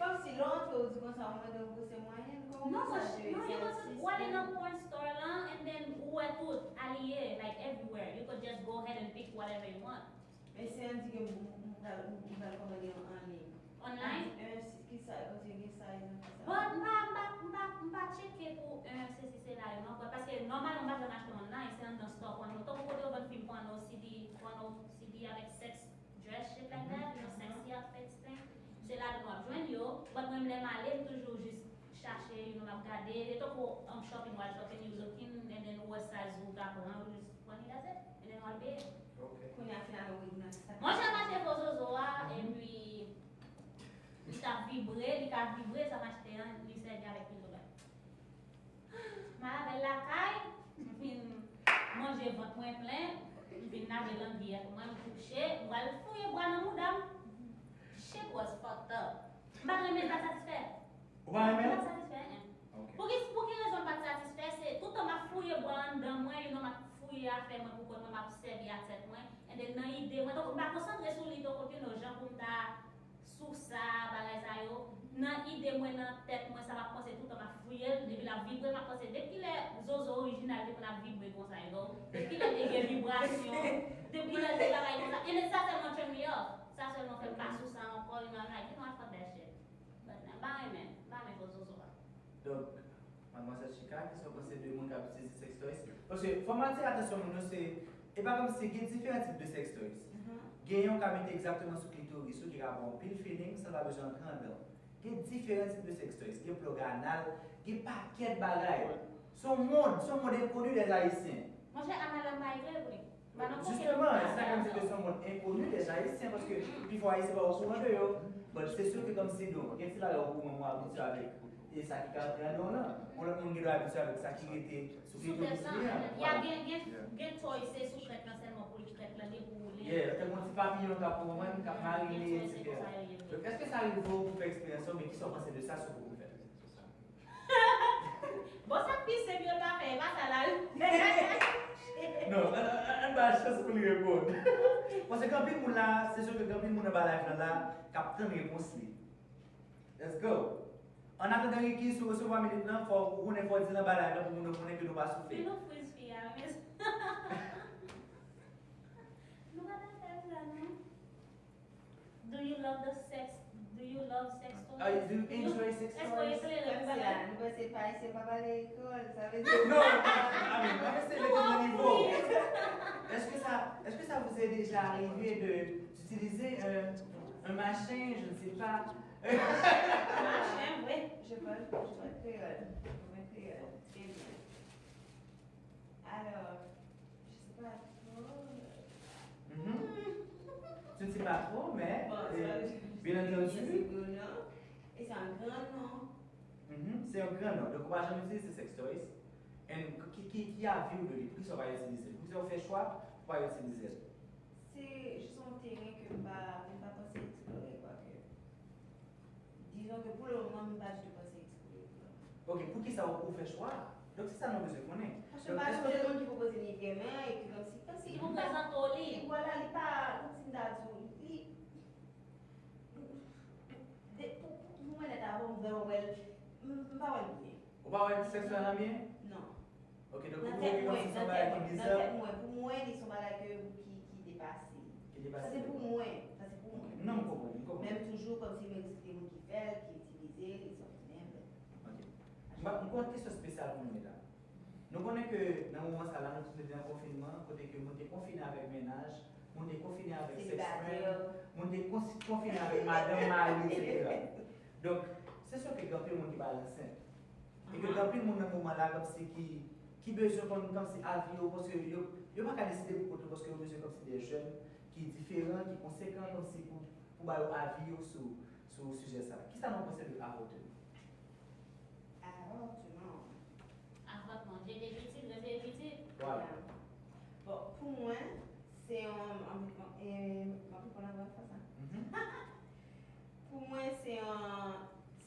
Kòmsi lè w antre ou di konsa ou mande yon gwosè mwayèn, kòman Non, sa non, you could just, ou ale nan porn store lan and then ou wè tout, aliye, like everywhere. You could just go ahead and pick whatever you want. Men si an di ke m m pral m pral kòmande yon anliy. Online? An di, eh, si, ki sa, kote gen sa, e nan ki sa. But m pa, m pa, m pa, m pa tcheke pou, eh, se si se la yo non, but paske nòmalman m pa janm achte online, se anndan store pòno. Tankou kote yo vann fim pòno, C D, pòno, C D avèk sex dress, shit like that, you know, sexy outfits thing. Se ladan w ap jwenn yo, but mwen lè m ale, m toujou jis chache, you know, m ap gade, e tankou, um, shopping, w al shopping, you looking, and then ou wè size ou ta pran, ou jis pran li, that's it, and then w al peye. Kounye a finalman ou nan sa. Monchè, m achte fo zozo a, epi li t ap vibre, li ka vibre, sa m achte an, li sèvi avèk pil bagay. M al avè l lakay, m fin manje vant mwen plen, m fin lave langyèt mwen, m kouche, m pral fouye bwa nan mouda m. Shit was fucked up. M pa t renmen l, m pa t satisfè. Ou pa renmen M l? pa t satisfè, en. Pouki, pouki rezon m pa t satisfè, se toutan m ap fouye bwa anndan mwen, you know, m ap fouye afè mwen pou kont mwen, m ap sèvi a tèt mwen. And then nan ide mwen, tankou m pa konsantre sou li, tankou, you know, jan pou m ta sou sa, bagay sa yo. Nan ide mwen, nan tèt mwen, sa m ap panse toutan m ap fouye l, depi l ap vibre, m ap panse, depi kilè zozo orijinal te konn ap vibre konsa, you know? Depi kilè te gen vibrasyon, depi kilè te bagay konsa. And then sa sèlman turn me off. Sa sèlman fè m pa sou sa ankò, you know, I'm like, you know what, fuck that shit. But m pa renmen, m pa renmen fo zozo a. Donk, Madmwazèl Chika, kisa w panse de moun k ap itilize sextoys? Paske fò m atire atansyon moun yo, se, e pa kòmsi gen diferan tip de sextoys. Gen yon ka mete egzakteman sou klitoris ou ki ka ba w anpil feeling san l pa bezwen antre anndan w. Gen diferan tip de sextoys. Gen plug anal, gen pakèt bagay. Se yon mond, se yon mond enkoni dèz Ayisyen. Monchè, anal la m pa eklere pou li. M pa nan kokenn Jisteman, se sa k fè m di bagay. Ke se yon mond enkoni dèz Ayisyen, paske pifò Ayisyen pa okouran de yo. But se sou ke kòmsi nou gen ti bagay okouran, mwen abitye avèk e sa ki ka antre anndan w lan. Yon lòt moun gen dwa abitye avèk sa ki rete sou Sou klitoris tèt li lan, an. ya gen, gen, gen toy, se sou krèk lan sèlman pou li krèk lan depoule. Yeah, tankou yon ti papiyon k ap pran, k ap marine, Gen toy, se etsetera. Konsa yo ye. Donk, èske sa rive w pou fè eksperyans sa, men kisa w panse de sa, si w poko fè? Bon, sa k pi senp yo l pa fè, e pa sa la. Non, an, an, an ba l chans pou li reponn. Paske gen anpil moun la, se sou ke gen anpil moun anba live lan la, k ap tann repons li. Let's go. An atandan Ricky, si w resevwa minit lan, fò ou konnen, fò w di l anba live lan pou moun yo konnen ke nou pa sou fake. Men nou friz fi a, men. Nou pa nan live la, non. Do you love the sex? Do you love sex toys? Ah, do you enjoy sex toys? Èske w eklere pou bagay? Kòmsi la, nou panse pa isi, pa pale kreyòl, sa vle di. Non, I mean, mwen se mete nan nivo. Est-ce que ça, est-ce que ça vous est déjà arrivé de, d'utiliser un, un machin, je ne sais pas. Machin, oui. Je parle, je parle créole. Je parle créole. Très bien. Alors, je sais pas trop. Mhm. Tu ne sais pas trop, mais, bon, euh, bien entendu. E se yon gran non. Mhm. Se yon gran non. Donk, ou pa janm itilize sex toys. And ki, ki, ki avi w de li? Poukisa w pa itilize l? Poukisa w fè chwa pou pa itilize l? Se jis yon teren ke m pa, m pa panse eksplore, kwake. Dizon ke pou le moman, m pa ditou panse eksplore pou le moman. Ok, poukisa ou, ou fè chwa a? Donk, se sa nou bezwen konnen. Paske m pa sonje moun ki pwopoze m li vrèman, epi kòmsi, kòmsi li pa prezante w li. Vwala, li pa, kòmsi m ta di w, li, de, pou, pou, pou mwen nèt avè w, m vrèman wè l, m, m pa wè l byen. Ou pa wè sèks la nan byen? Non. Ok, donk ou twouve ke kòmsi se yon bagay ki bizar. Nan tèt mwen, pou mwen, li se yon bagay ke, ki, ki depase. Ki depase. Sa se pou mwen, sa se pou mwen. Non, m konprann, m konprann. Men m toujou kòmsi m respekte moun ki fè l, ki itilize l, e sa, men. Ok. M pa, m gon kesyon espesyal pou nou, medam. Nou konnen ke nan moman sa la, nou tout te nan konfinman, kote ke moun te konfine avèk mennaj, moun te konfine avèk sex friend, moun te konsi-, konfine avèk madanm, mari, etsetera. Donk, se sou ke gen anpil moun ki pa al ansent. E ke gen anpil moun nan moman la, kòmsi ki, ki bezwen konn kòmsi avi yo, paske yo, yo pa ka deside pou kont yo, paske yo bezwen kòmsi de jèn ki diferan, ki konsekan, kòmsi pou, pou ba yo avi yo sou, sou sijè sa. Kisa nou panse de avòtman? Avòtman. Avòtman, jete pitit, rete pitit. Vwala. Bon, pou mwen, se yon, an, an, e, m ap reponn avan m fè sa. Mhm. Pou mwen, se yon,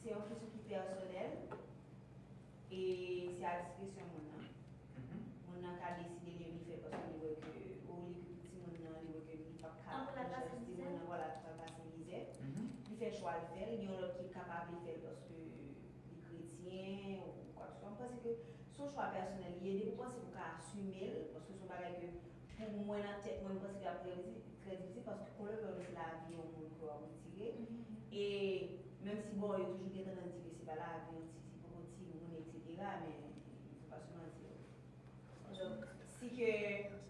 se yon kesyon ki pèsonèl. E se a diskresyon moun nan. Mhm. Moun nan ka deside li, li fè l paske li wè ke, o, li okoup timoun nan, li wè ke li p ap ka, tankou l ap pase mizè, timoun nan, vwala, l ap pase mizè. Mhm. Li fè chwa l fè l, gen yon lòt ki kapab li fè l paske li kretyen ou kwakeswa. M panse ke se yon chwa pèsonèl li ye, depi w panse ou ka asime l, paske se yon bagay ke pou mwen nan tèt mwen, m panse ke ap trè difi-, trè difisil paske kon lè w se lavi yon moun ke w ap retire. Mhm. E menm si bon, yo toujou gen tandans di ke se pa lavi yon ti, ti poko timoun, etsetera, men fò pa se manti. Donk, si ke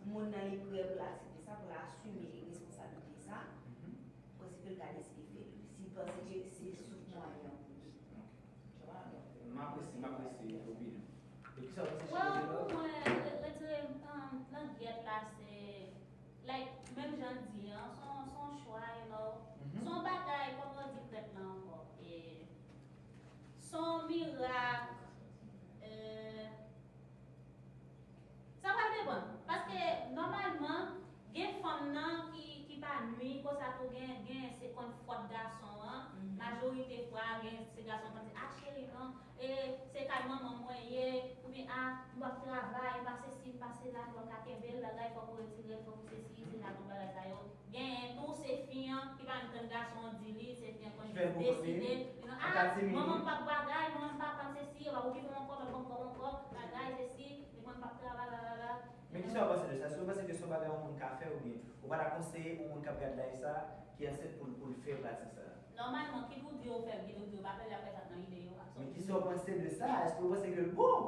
moun nan li prè pou l aksepte sa, pou l asime responsablite sa, mhm, m panse ke l ka deside fè l. Si l panse ke se souf mwayen an pou li. Ok. M apresye, m apresye opinyon. E kisa w panse, Sherry? Well, pou mwen, re-, retire, um, langyèt la, se, like, menm jan l di an, se yon, se yon chwa, you know. Mhm. Se yon bagay, kòm yo di prèt la ankò. E, se yon mirak, e, Sa pral depann. Paske, nòmalman, gen fanm nan ki, ki pa nwi, konsa tou gen, gen se konn fòt gason an. Mhm. Majorite fwa, gen se gason konn di, "A, cheri, non, e, se kay manman mwen ye," oubyen, "A, m p ap travay, m pa sesi, m pa sela, m p ap ka kenbe l, bagay, fòk ou retire l, fòk ou sesi, sela, tout bagay sa yo." Genyen tou, se fi an ki pa menm tann gason an di li, se fi an konn jis deside, you know, "A, manman m p ap bagay, manman m papa m sesi, yo p ap okipe m ankò, m ap pran kò m ankò, bagay, sesi, e mwen m p ap travay, bla, bla, bla." Men kisa w panse de sa? Si w panse ke se yon bagay yon moun ka fè, oubyen ou pa ta konseye yon moun k ap gad live sa, ki ansent pou l, pou l fè pratik sa? Nòmalman, kit ou di yo fè l, kit ou di yo pa fè l, y ap fè sa k nan ide yo ak sa. Men kisa w panse de sa? Èske w panse ke l bon?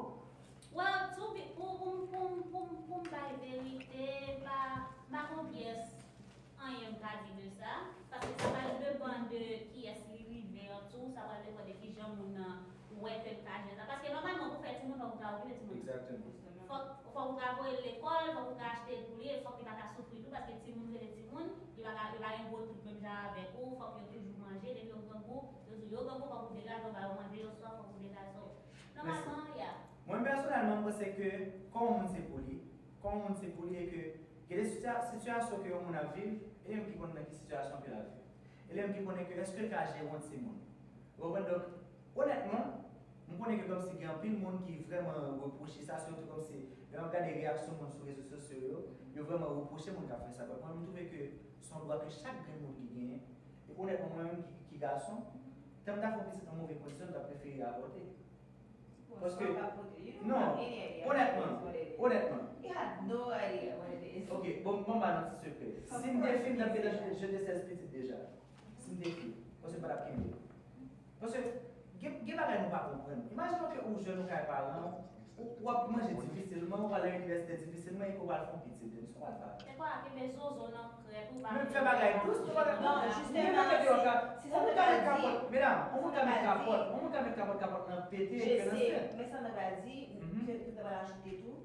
Well, to be, pou, pou, pou, pou, pou m bay verite, m pa, m pa gon pyès anyen m ka di de sa, paske sa pral depann de kiyès li rive an tou, sa pral depann de kijan moun nan wè ke l ka jere sa. Paske nòmalman, pou fè timoun, fòk ou ta okipe timoun. Egzakteman. Fòk, fòk ou ta voye l lekòl, fòk ou ta achte l pou li, e fòk li pa ta soufri tou, paske timoun rete timoun, li pa ka, li pa gen gwo trip menm jan avèk ou, fòk yo toujou manje, depi yo grangou, yo di yo grangou, fòk ou degaje w ba yo manje, yo swaf, fòk ou degaje w. Nòmalman, ya. Mwen, pèsonèlman, m panse ke kò yon moun se pou li, kò yon moun se pou li, e ke gen de sitya-, sitiyasyon ke yon moun ap viv, e li menm ki konn nan ki sitiyasyon ke l ap viv. E li menm ki konnen ke èske l ka jere yon timoun. Ou konprann? Donk, onètman, m konnen ke kòmsi gen anpil moun ki vrèman repwoche sa, sitou kòmsi lè m ap gade reyaksyon moun sou rezo sosyo yo, yo vrèman repwoche moun k ap fè sa. But mwen, m twouve ke se yon dwa ke chak grenn moun ki genyen. E onètman, mwen menm ki, ki gason, Lè m ta fè yon pitit nan move kondisyon, m t ap prefere avòte. Paske, non, onètman, onètman. You had no idea what it is. Ok, bon, bon, ba nou ti sekrè. Si m te fi, m t ap deja jete sèz pitit deja. Si m te fi. Paske m pa t ap kenbe. Paske, gen, gen bagay nou pa konprann. Imajine ke ou jèn, ou kay paran, ou, w ap manje difisilman, ou pral nan inivèsite difisilman, epi ou pral fè yon pitit. Sa w pral fè? Se pa kenbe zozo nan krèt ou pa. Men fè bagay dous, ou pa. Non, jisteman, se sa mwen ka di. Medam, yon moun ka met kapòt, yon moun ka met kapòt, kapòt nan pete, epi nan sèl. Men sa mwen ka di, ke, ke mwen ajoute tou,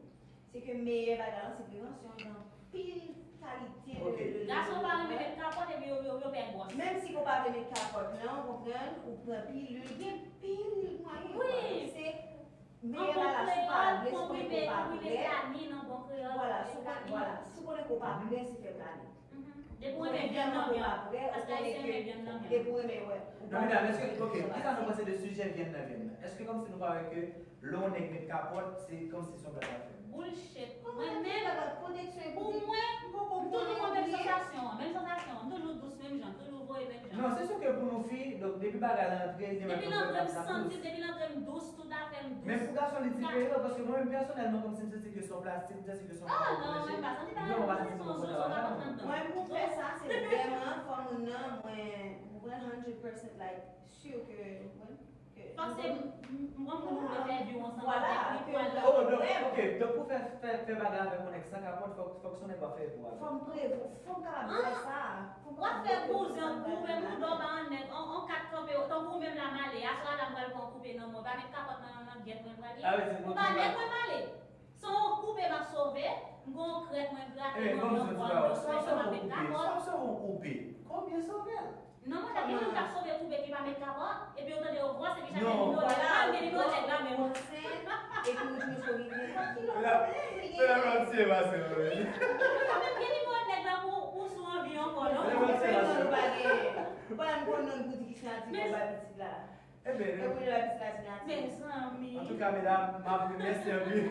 se ke meyè bagay la, se prevansyon nan anpil kalite de, de, de. Gason pa renmen met kapòt, epi yo, yo, yo pè gwòs. Menm si ou pa vle met kapòt lan, ou konprann, ou pran pilil, gen pil mwayen. Wi. Se Meyè bagay, si w pa vle, si w konnen ke w pa prè, vwala, si w konnen, vwala, si w konnen ke w pa prè, se fè plane. Depi w renmen vyann nan vyann, paske Ayisyen renmen vyann nan vyann. Depi w renmen, wè. Non, medam, èske, ok, kisa nou panse de sijè vyann nan vyann nan? Èske kòmsi nou pa wè ke lè yon nèg met kapòt, se kòmsi se yon plat afè? Bullshit. Mwen menm, pou mwen, m toujou pran menm sansasyon an, menm sansasyon an, m toujou dous menm jan, m toujou voye menm jan. Non, se sou ke pou nou fi, donk depi bagay la antre, depi l antre, m santi, depi l antre, m dous, tout afè m dous. Men pou gason, li diferan, paske mwen menm pèsonèlman, kòmsi m santi ke se yon plastik, m santi ke se yon bagay ki manje, m vrèman pa santi m konfòtab avè l. Mwen, pou fè sa, se vrèman fò moun nan, mwen, ou konprann, hundred percent, like, si ke, ou konprann, ke. Fòk se m, m, m, moun ou vle fè vi w ansanm avèk li, pou al nan pwoblèm. Oh, donk, ok, donk pou fè, fè, fè bagay avèk yon nèg san kapòt, fòk, fòk se yon nèg w ap fè vi w avè l. Fò m prevwa, fò m kapab wè sa. W ap fè bouzen, w ap koupe bouda w pa yon nèg, on, on kat kanpe, tankou ou menm la m ale, aswè a la m pral pran koupe nan men w, pa met kapòt nan, nan, nan gyèt mwen prale. Ou pa nèg mwen m ale. Se yon koupe m ap sove, m gen yon krèt mwen grate, mwen gen yon pòl dous, mwen se m ap met kapòt. Sa w sove yon koupe? Konbyen sove l? Non, mwen, gen moun k ap sove koupe ki pa met kapòt, epi yo tande yo gwòs, epi chak nèg nimewo nèg la, m gen nimewo nèg la menm. Epi ou di mesye ou gen kilo. Medam, medam ap tiye pase nou menm. Mwen menm gen nimewo nèg la pou, pou sou anvi ankò, non? Medam ap tiye pase nou. Ou pa gen, ou pa menm konn non pou di ki siyati pou bay pitit la. Ebyen, mezanmi. Antouka, medam, m ap remèsye anpil.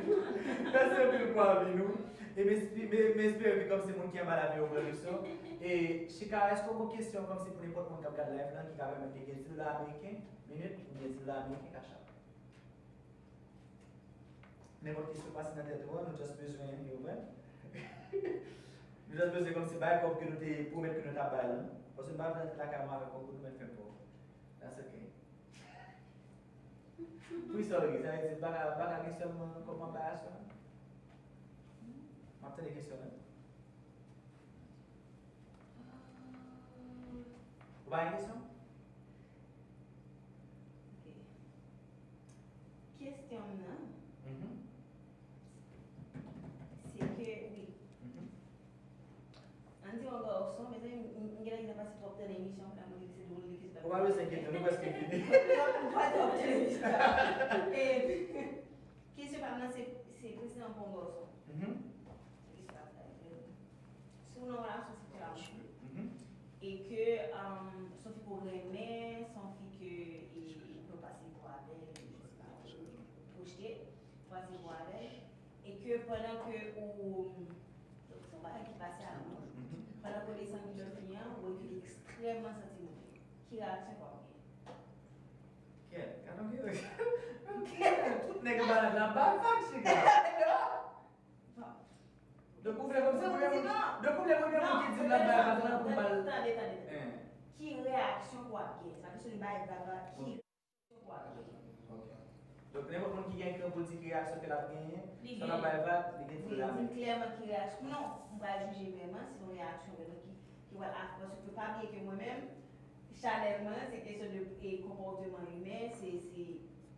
Mèsi anpil pou avi nou. E m espi-, m, m espere ke kòmsi moun ki anba lavi yo pran leson. E, Chika, èske w gen kesyon kòmsi pou nenpòt moun k ap gade live lan ki ka pèmèt ke gen didola ameriken, minit, oubyen didola ameriken, Cash App? Nenpòt kesyon pase nan tèt ou an, nou just bezwen, you know, nou just bezwen kòmsi bay kòb ke nou te pwomèt ke nou t ap bay lan. Paske m pa vle antre lakay mwen avèk kòb pou nou mèt fè pòv. That's okay. Wi, sorry, sa vle di, m pa ka, m pa ka gen sèlman kòb m ap bay aswè a. M ap tande kesyon an. Ou pa gen kesyon? Ok. Kesyon m nan, se ke, wi. Ann di yon gason, mezanmi, m, m, m genlè gentan pase twòp tan nan emisyon, fè m di se dwòl de kesyon. Ou pa bezwen enkyete, nou prèske fini. M pa twòp tan nan emisyon. E, kesyon pa m nan, se, se prezidan pou yon gason. Se kesyon pa m nan. Si w nan yon relasyon, se te amour. E ke, um, se yon fi ke w renmen, se yon fi ke, e, ou pase bon avè l, je sais pas, ou pwojte, pase bon avè l. E ke pandan ke ou, donk, se yon bagay ki pase avan. Pandan ke w desann ki dòmi an, ou wè ke li ekstrèmman santimantal. Ki reyaksyon w ap gen? Kèt, gade yon ki. Kèt, tout nèg malad la ba vag, chika. Donk, ou vle kòmsi premye moun, donk, ou vle premye moun ki di m la bay vag la pou m ba l. Tande, tande, tande. Ki reyaksyon w ap gen? Se pa kesyon de bay vag la, ki Ok. Donk, nenpòt moun ki gen kran pou di ki reyaksyon ke l ap genyen, si w ap bay vag, li gen ti lame. Li di klèman ki reyaksyon. Non, m pa jije vrèman, se yon reyaksyon vrèman ki, ki pral afekte. Paske pa bliye ke mwen menm, chanèl mwen, se kesyon de, e, konpòteman imen, se, se,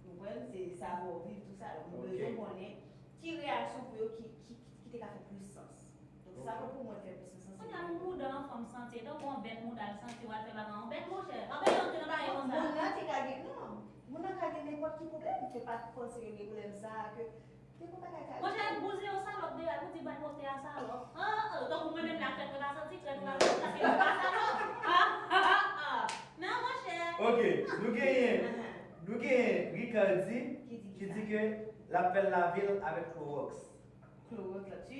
ou konprann, se savoir vivre, tout sa. Donk, mwen bezwen konnen ki reyaksyon pou yo ki, ki, ki te ka fè plis sans. Donk, sa pou mwen fè plis sans. Kounye a, mouda anfòm santi, tankou yon bèt mouda l santi, w al fè bagay yon bèt, monchè. Anben, antre nan bagay konsa. Moun nan te ka gen, non. Moun nan ka gen nenpòt ki pwoblèm, ke pa t panse yo gen pwoblèm sa a, ke te konn bagay ka. Monchè, bouzen yon salòp deyò, pou di bal pwòpte a salòp. An, an, tankou mwen menm la, krèt mwen pa santi, krèt ou pa santi, paske mwen pa salòp. Ah, ah, ah, ah. Non, monchè. Ok, nou genyen, nou genyen Ricardy ki di ke l ap fè l lave l avèk Clorox. Clorox la tchwi.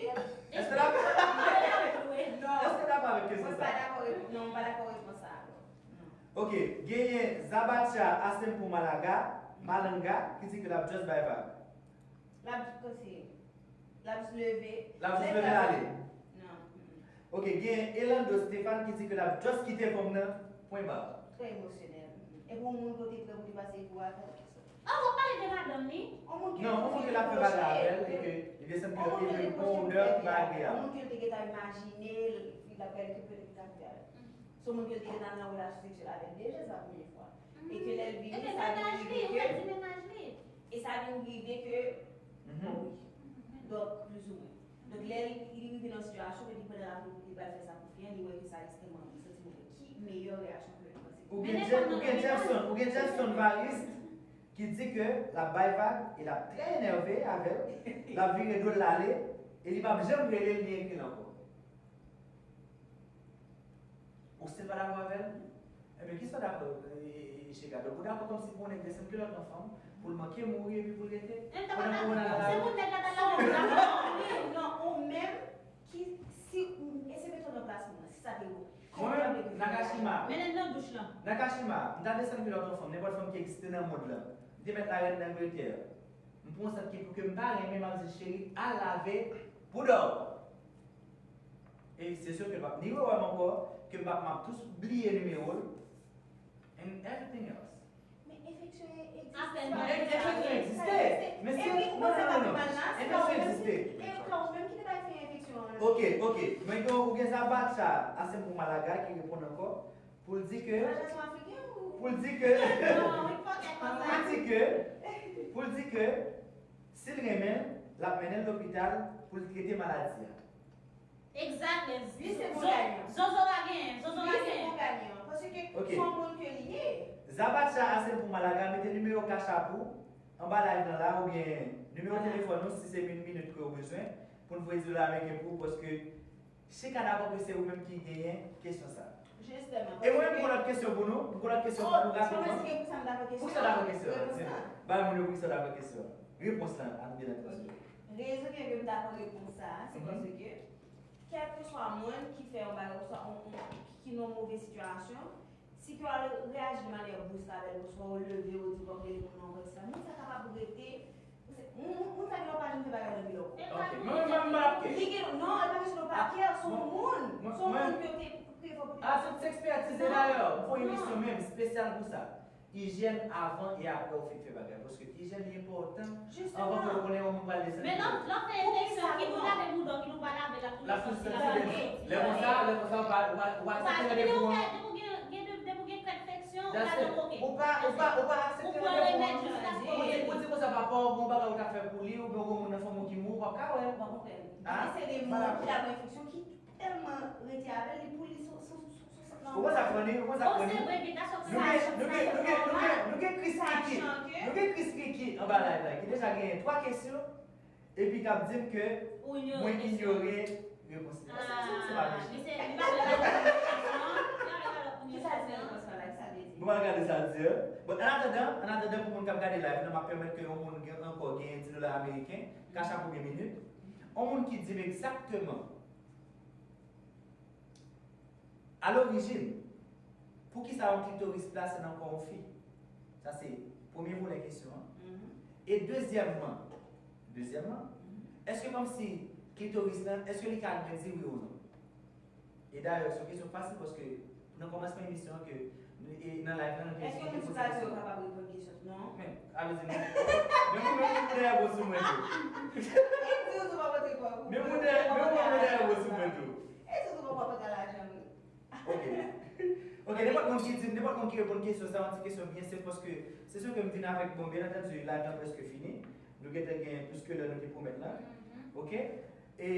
Èske w dakò? Non. Èske w dakò avèk kesyon sa? Mwen pa dakò rep-, non, mwen pa dakò repons sa a, non. Non. Ok, genyen Zabacha Asempou Malaga, Malanga, ki di ke l ap just bay vag. L ap just kòse. L ap just leve. L ap just leve l ale. Non. Ok, genyen Elando Stéphane ki di ke l ap just kite fanm nan, pwen ba. Trè emosyonèl. Epi yon moun kote prè pou te pase pou atè. Ah, w ap pale de madanm li? Yon moun ki Non, yon moun ke l ap fè bagay avè l e ke li desann kilòt li epi l pran odè ki pa agreyab. Yon moun ke l te gentan imajine l ap gade ke petèt li t ap fè avè l. Se yon moun ke l te gentan nan relasyon seksyèl avè l deja, se pa premye fwa. E ke lè l vini, sa vin rive ke e sa vin rive ke bon, wi. Donk, plizoumwen. Donk, lè li rive nan sitiyasyon ke li pran nan lapri pou li pral fè sa pou fi an, li wè ke sa ekstrèmman, li santi move. Ki meyè reyaksyon ke li panse? Ou gen Jefferson, ou gen Jefferson Variste ki di ke l ap bay vag e l ap trè enève avè l, l ap vire do l l ale e li p ap janm rele l ni ekri l ankò. Ou still pa dakò avè l? Ebyen, kisa w dakò, Chega? Donk, ou dakò kòmsi pou yon nèg desann kilòt yon fanm, pou l manke mouri epi pou l rete? Pandan kowona la la? Se pou nèg la ta dakò. Non, ou menm ki, si, eseye mete w nan plas mwen, si sa te ou. Mwen menm, Nakashima. Mennen l nan douch lan. Nakashima, m ta desann kilòt yon fanm, nenpòt fanm ki egziste nan mond lan. M te mèt larèn Langletè. M pran yon sant ki pou ke m pa renmen, m ap di, cheri, al lave poudè w. E se sou ke l p ap ni rewè m ankò, ke m p ap, m ap tou bliye nimewo l. And everything else. Men enfeksyon egziste. Apèn. Enfeksyon egziste. Men si, non, non, non, non. Enfeksyon egziste. E ka ou menm ki te bay fè enfeksyon an. Ok, ok. Men gen, ou gen Zabacha Asempou Malaga ki reponn ankò. Pou l di ke. Madanm afriken ou? Pou l di ke. Non, li pa fè Pou konsa. l di ke. Pou l di ke. Si l renmen l, l ap mennen l lopital pou l trete maladi a. Exactly. Li se bon ganyan. Zozo la genyen, Zozo la Li se genyen. Bon ganyan. Paske Ok. Se yon moun ke li ye. Zabacha Asempou Malaga, mete nimewo Cash App ou anba live lan la oubyen nimewo telefòn ou si se min minit ke ou bezwen pou n voye dola ameriken pou ou paske Chika dakò ke se ou menm ki genyen kesyon sa. Jisteman. E mwen menm m gon lòt kesyon pou nou, m gon lòt kesyon pou nou rapidman. Pou sa m dakò kesyon. Poukisa w dakò kesyon an? Bay moun yo poukisa w dakò kesyon an. Repons lan, an byen atann. Rezon ki fè ke m dakò repons sa a, se paske kèlkeswa moun ki fè yon bagay oswa yon, yon, ki nan yon move sitiyasyon, si ke w al reyaji de manyè brus avè l, oswa w leve, w di w ap rele moun nan, ou wè sa, moun sa kapab rete, moun, moun, moun sa gen dwa pa janm fè bagay nan vi l ankò. Ok, mwen menm m pa ap ke. Li gen, non, e pa kesyon de pa kè, se yon moun, se yon moun ke w te prevwa pou te. A, se ekspertize dayè, m fè yon emisyon menm espesyal pou sa. Ijyèn avan e apre ou fin fè bagay. Paske ijyèn li enpòtan anvan ke ou konnen yon moun pral desann. Men lè, lè w fè enfeksyon, ki pou lave bouda w, ki pou pa lave l, ap toujou soti la. Lè konsa, lè konsa, ou pa, ou pa, ou pa aksepte randevou an. Depi w gen, gen, depi w gen krèk enfeksyon, ou pa nan koke. Ou pa, ou pa, ou pa aksepte randevou an. Ou pran remèd jiskaske. Ou di, ou di konsa pa pa w gen yon bagay ou ta fè pou li, oubyen ou gen yon moun nan fanmi w ki mouri, ou p ap ka wè l. Mwen konprann. Men se de moun ki la gen enfeksyon ki tèlman rete avè l, li pou li sou, sou, sou, sou, sou, Ou konn sa k funny, ou konn sa k funny. Bon, se vre, byen ka sòti. Nou gen, nou gen, nou gen, nou gen, nou gen Chris Kiki. Nou gen Chris Kiki anba live la ki deja genyen twa kesyon epi k ap di m ke mwen inyore repons li. Èske se, se pa mechan? Misye, li pa vle reponn kesyon an, li pa vle reponn Kisa kesyon di an. Repons la, kisa l vle di? Nou pral gade sa l di an. Bon, an atandan, an atandan pou moun k ap gade live nan, m ap pèmèt ke yon moun gen, ankò genyen dis dola ameriken, Cash App oubyen minit. Yon moun ki di m egzakteman A lorijin, poukisa yon klitoris plase nan kò yon fi? Sa se premye volè kesyon an. E dezyèmman, dezyèmman, èske kòmsi klitoris lan, èske li ka grandi wi ou non? E dayè, se yon kesyon fasil paske nan kòmansman emisyon an ke nou, e nan live lan, nou te di ke se yon kesyon. Èske moun sou plato yo kapab reponn kesyon? Non. Men, a vle di, men, men moun, men moun dèyè bò sou mwen tou. E di ou tou pa pote kò ou. Men moun dèyè, men moun dèyè bò sou mwen tou. E di ou tou pa pote lajan, wi. Ok. Ok, nenpòt moun ki di, nenpòt moun ki reponn kesyon sa, yon ti kesyon byen senp, paske se sou ke m vin avèk, bon, byen antandi, live lan prèske fini. Nou gentan gen plis ke lè nou te pwomèt la. Ok? E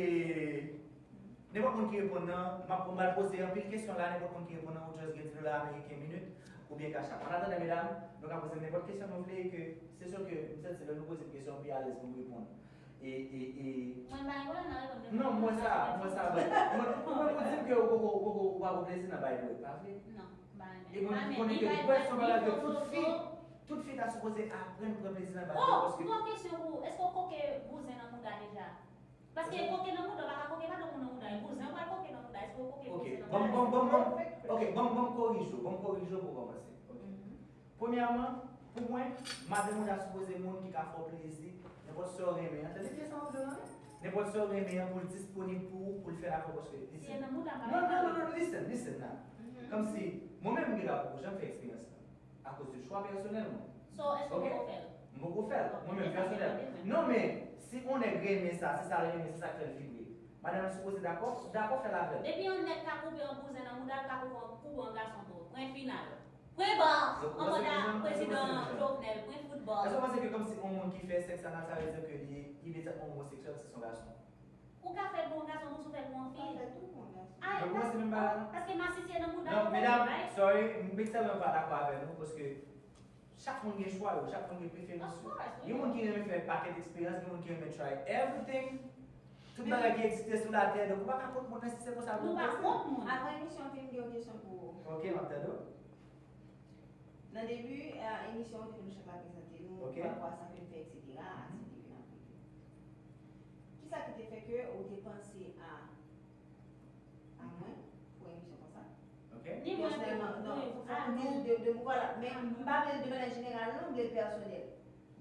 nenpòt moun ki reponn nan, m ap, m pral poze anpil kesyon la, nenpòt moun ki reponn nan, ou just gen dis dola ameriken minit, oubyen Cash App. An atandan, medam, nou ka poze m nenpòt kesyon nou vle, e ke se sou ke m santi lè nou poze m kesyon, m pi alèz pou m reponn. E, e, e. Mwen bay wè nan reponn. Non, m wè sa, m wè sa, but mwen, mwen, mwen di m ke ou poko, ou poko, ou pa pran plezi nan bay dwèt, pa vre? Non, bay men. E mwen, mwen konnen ke dwèt se yon bagay ke tout fi, tout fi ta sipoze aprann pran plezi nan bay dwèt, paske. Oh, m gon kesyon pou ou. Èske w koke bouzen nan mouda deja? Paske koke nan mouda, w pa ka koke madanm ou nan mouda. E bouzen, w pral koke nan mouda. Èske w koke bouzen nan mouda? Ok, bon, bon, bon, bon. Ok, bon, bon, korije w, bon, korije w pou kòmanse. Ok. Premyèman, pou mwen, madanm ou ta sipoze moun ki ka fè w plezi, nenpòt sa w renmen an. Tande byen sa m ap di w lan, wi. Nenpòt sa w renmen an, pou l disponib pou ou, pou l fè l avè w, paske, listen. Non, non, non, non, listen, listen now. Kòmsi, mwen menm, m gen dwa poko janm fè eksperyans lan, akoz de chwa pèsonèl mwen. So, èske w poko fè l? M poko fè l, mwen menm pèsonèl. Non, men, si on nèg renmen sa, se sa l renmen, se sa k fè l vibre. Madanm li sipoze dakò, dakò fè l avè l. Depi yon nèg ka koupe yon bouzen nan mouda, l ka koupe, koupe yon gason tou. Pwen final. Pwen ba! An manda prezidan Jovenel, pwen foutbòl. Èske w panse ke kòmsi yon moun ki fè sèks anal, sa vle di ke li imedyatman omoseksyèl, si se yon gason? Ou ka fè l pou yon gason, kòmsi w fè l pou yon fi. Ou ka fè l tou pou yon gason. Ay, paske masisi nan mouda. Non, medam, sorry, m pèsonèlman pa dakò avè nou, paske chak moun gen chwa yo, chak moun gen preferans yo. Gen moun ki renmen fè pakèt eksperyans, gen moun ki renmen try everything. Tout bagay ki egziste sou latè, donk ou pa ka kont moun nan si se konsa pou ou panse. Nou pa kont moun. Avan emisyon an fini, m gen yon kesyon pou ou. Ok, m ap tande w. Nan debi, eh, emisyon an, ou te di nou chak la prezante nou, parapò a sa ke n fè, etsetera, sa te vin apre tou. Kisa ki te fè ke ou te panse a a mwen pou emisyon konsa. Ok. Ni mwen tou. Pèsonèlman, non, fòk, fòk nou di l de, de, vwala. Men m pa vle l de manyè jeneral, non, m vle l pèsonèl.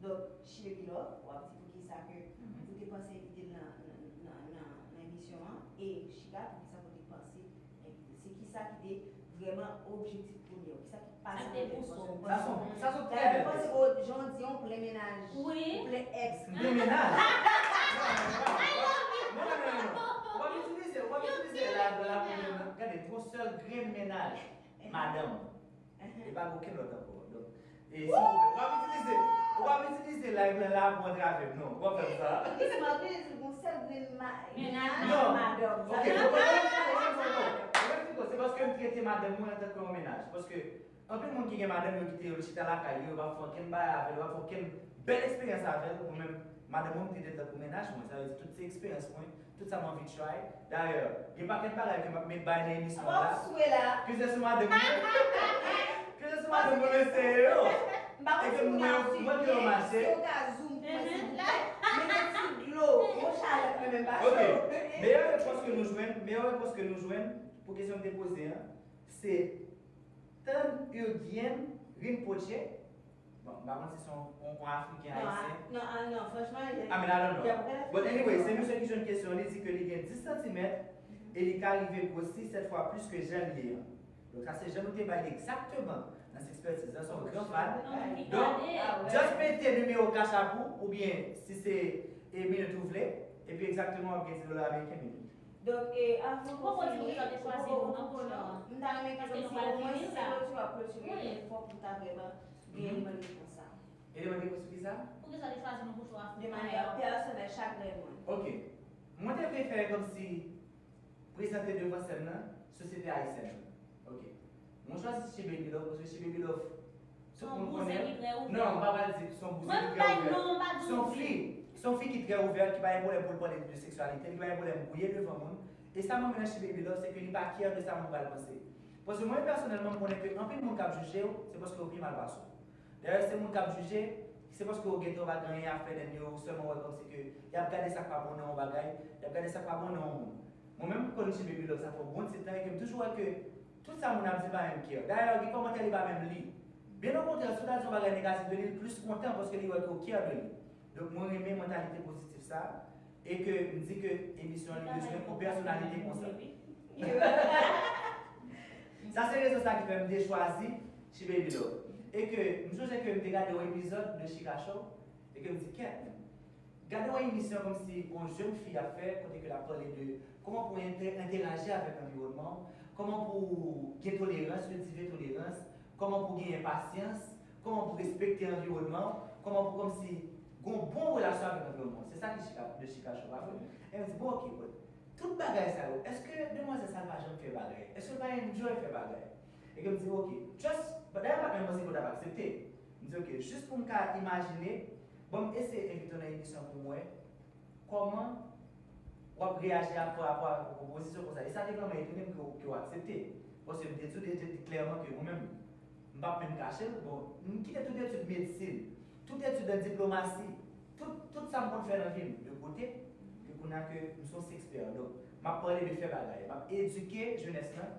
Donk, Chibe Bilove, w ap di poukisa ke ou te panse envite l nan, nan, nan, nan, nan emisyon an, e Chika, poukisa ke w te panse envite l. Se kisa ki te vrèman objektif premye w, kisa ki Sa se te pou sa. Sa se, sa se trè bèl kesyon. Dayè, mwen panse ke jan w di an, ou plen mennaj. Wi. Ou plen èks. M plen mennaj? Non, non, non, non, non. W ap itilize, w ap itilize la, la, la, gade, yon sèl grenn mennaj, madanm. E pa gen okenn lòt ankò. Donk, e silvouplè, w ap itilize, w ap itilize live la, la pou antrave m, non. W ap fè m sa. Doucement, wi, yon sèl grenn ma-, mennaj, madanm. Ok, non, non, non, non, non, non. Se paske m trete madanm mwen antanke yon mennaj. Paske anpil moun ki gen madanm yo kite yo chita lakay yo, yo pa fè okenn bagay avè l, yo pa fè okenn bèl eksperyans avè l. Mwen menm, madanm mwen, m trete l tankou mennaj mwen, sa vle di tout se eksperyans mwen, tout sa m anvi try. Dayè, gen pakèt bagay ke m ap met bay nan emisyon an la. Ke se sou madanm mwen, ke se sou madanm mwen m eseye yo. E ke m wè, m wè ke yo mache. Ok. Meyè repons ke nou jwenn, meyè repons ke nou jwenn pou kesyon m te poze an, se Tan Ugyen Rinpoche. Bon, m pa konn si se yon, yon, yon Afriken ayisyen. Non, ah, non, franchman, I mean, I don't know. But anyway, se misye ki jwenn kesyon, li di ke li gen dis santimèt e li ka rive gwosi sèt fwa plis ke jan l ye an. Donk, sa se jan nou te bay li egzakteman nan Sexpertise la, se yon gran fan. Donk, just mete nimewo Cash App ou, oubyen si se, e, minit ou vle, epi egzakteman w ap gen dis dola ameriken minit. Donk, e, avan pou fini, ou poko di poukisa w te chwazi nou nan kouch lan. M ta renmen ke kòmsi omwen si klotire w ap klotire, fòk ou ta vrèman gen eleman repons sa. Eleman repons sou kisa? Poukisa w te chwazi nou kouch lan? De manyè pèsonèl, chagren mwen. Ok. Mwen te vle fè kòmsi prezante devan sèn nan sosyete ayisyèn nan. Ok. Mwen chwazi Chibe Bilove paske Chibe Bilove, tout moun konnen l. Se yon bouzen ki trè ouvè. Non, m pa pral di se yon bouzen ki trè ouvè. Se yon fi, se yon fi ki trè ouvè, ki pa gen pwoblèm pou l pale de seksyalite, ki pa gen pwoblèm gouye devan moun. E sa m renmen nan Chibe Bilove, se ke li pa care de sa moun pral panse. Paske mwen, pèsonèlman, m konnen ke anpil moun k ap jije w, se paske yo pi mal pase w. Dayè, se moun k ap jije, se paske yo gentan pa gen anyen a fè, then yo sèlman wè kòmsi ke y ap gade sa k pa bon nan yon bagay, y ap gade sa k pa bon nan yon moun. Mwen menm, m konn Chibe Bilove, sa fè yon bon ti tan, e ke m toujou wè ke tout sa moun ap di pa menm care. Dayè, gen kòmantè li pa menm li. Byen okontrè, si w ta di yon bagay negatif de li, li plis kontan paske li wè ke w care de li. Donk, mwen renmen mantalite pozitif sa a, e ke m di ke emisyon an li bezwen yon pèsonalite konsa. Sa se rezon sa ki fè m te chwazi Chibe Bilove. E ke m sonje ke m te gade yon epizòd de Chika Show, e ke m di, kèt, men, gade yon emisyon kòmsi yon jèn fi ap fè, kote ke l ap pale de kòman pou entè-, entèraji avèk anviwònman w, kòman pou gen tolerans, kiltive tolerans, kòman pou genyen pasyans, kòman pou respekte anviwònman w, kòman pou kòmsi gen yon bon relasyon avèk anviwònman w. Se sa ki Chika, de Chika Show, pa vre? E m di, bon, ok, but tout bagay sa yo, èske demwazèl sa l pa janm fè bagay? Èske l pa enjoy fè bagay? E ke m di, ok, just, but dayè m pa t menm panse ke w t ap aksepte. M di, ok, jis pou m ka imajine, bon, m eseye envite w nan emisyon pou m wè kòman w ap reyaji a, pa rapò avèk yon pwopozisyon konsa. E sa te vrèman etone m ke w, ke w aksepte. Paske m te di w de, de, klèman ke mwen menm, m p ap menm kache l. Bon, m kite tout etid medsin, tout etid an diplomasi, tout, tout sa m konn fè nan vi m de kote, ke kounye a ke m se yon sexpert. Donk, m ap pale de fè bagay. M ap edike jenès lan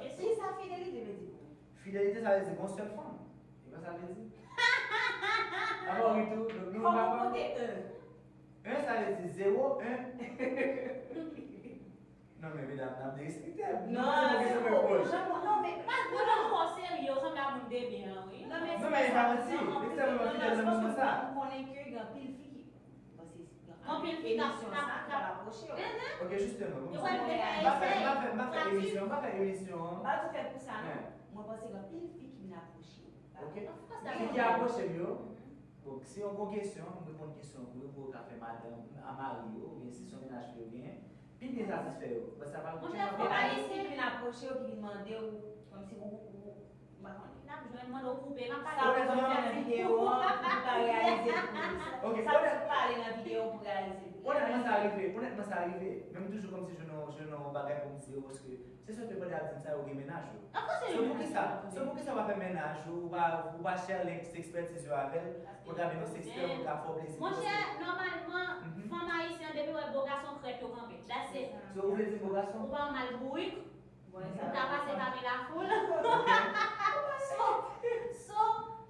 Kisa fidelite vle di pou ou? Fidelite, sa vle di gon sèl fanm. E pa sa l vle di. Apa w ri tou? Nou, nou pa konte un. Un, sa vle di zero, un. Non, men medam, n ap derespekte. Non, non, men, non, men, pa, non, non, non, serye, w sanble a moun de byen an, wi. Non, men, non, men, e pa manti. Li ekstrèmeman fidèl nan moman sa. M konnen ke gen anpil fi ki, paske anpil fi k ap, emisyon sa, k ap apwoche w. Ok, jisteman, bon, m pa fè, m pa fè, m pa fè emisyon, m pa fè emisyon an. Pa tou fè pou sa, non. Mwen panse gen anpil fi ki vin apwoche w. Ok. Fi ki apwoche m yo, bon, si yon gon kesyon, m reponn kesyon pou yo, pou yo ka fè madanm, a mari yo, oubyen si se yon mennaj ke yo genyen, pi byen satisfè yo. Paske sa pa... Monchè, fò pa isi ki vin apwoche w, ki vin mande w, kòmsi ou, ou, m pa konnen. N ap jwenn, mande w koupe, m ap pale. Sa w konn fè nan videyo an, ou pa reyalize l pou sa. Ok, sa w pale nan videyo, ou reyalize l. Onètman, sa rive, onètman, sa rive. Men m toujou kòmsi jwenn yon, jwenn yon bagay pou m di yo, paske se sòt de bagay ap di m sa, yo gen mennaj yo. So, poukisa, so, poukisa w pa fè mennaj ou, ou pa, ou pa share link, ekspertiz yo avè l, pou l ka vin yon sexteur, pou l ka fè w plezi. Monchè, nòmalman, fanm ayisyen, depi wè bo gason krèt yo kanpe. That's it. So, ou vle di bo gason? Ou pa mal bourik, ou ta pase pami lafoul. So, so,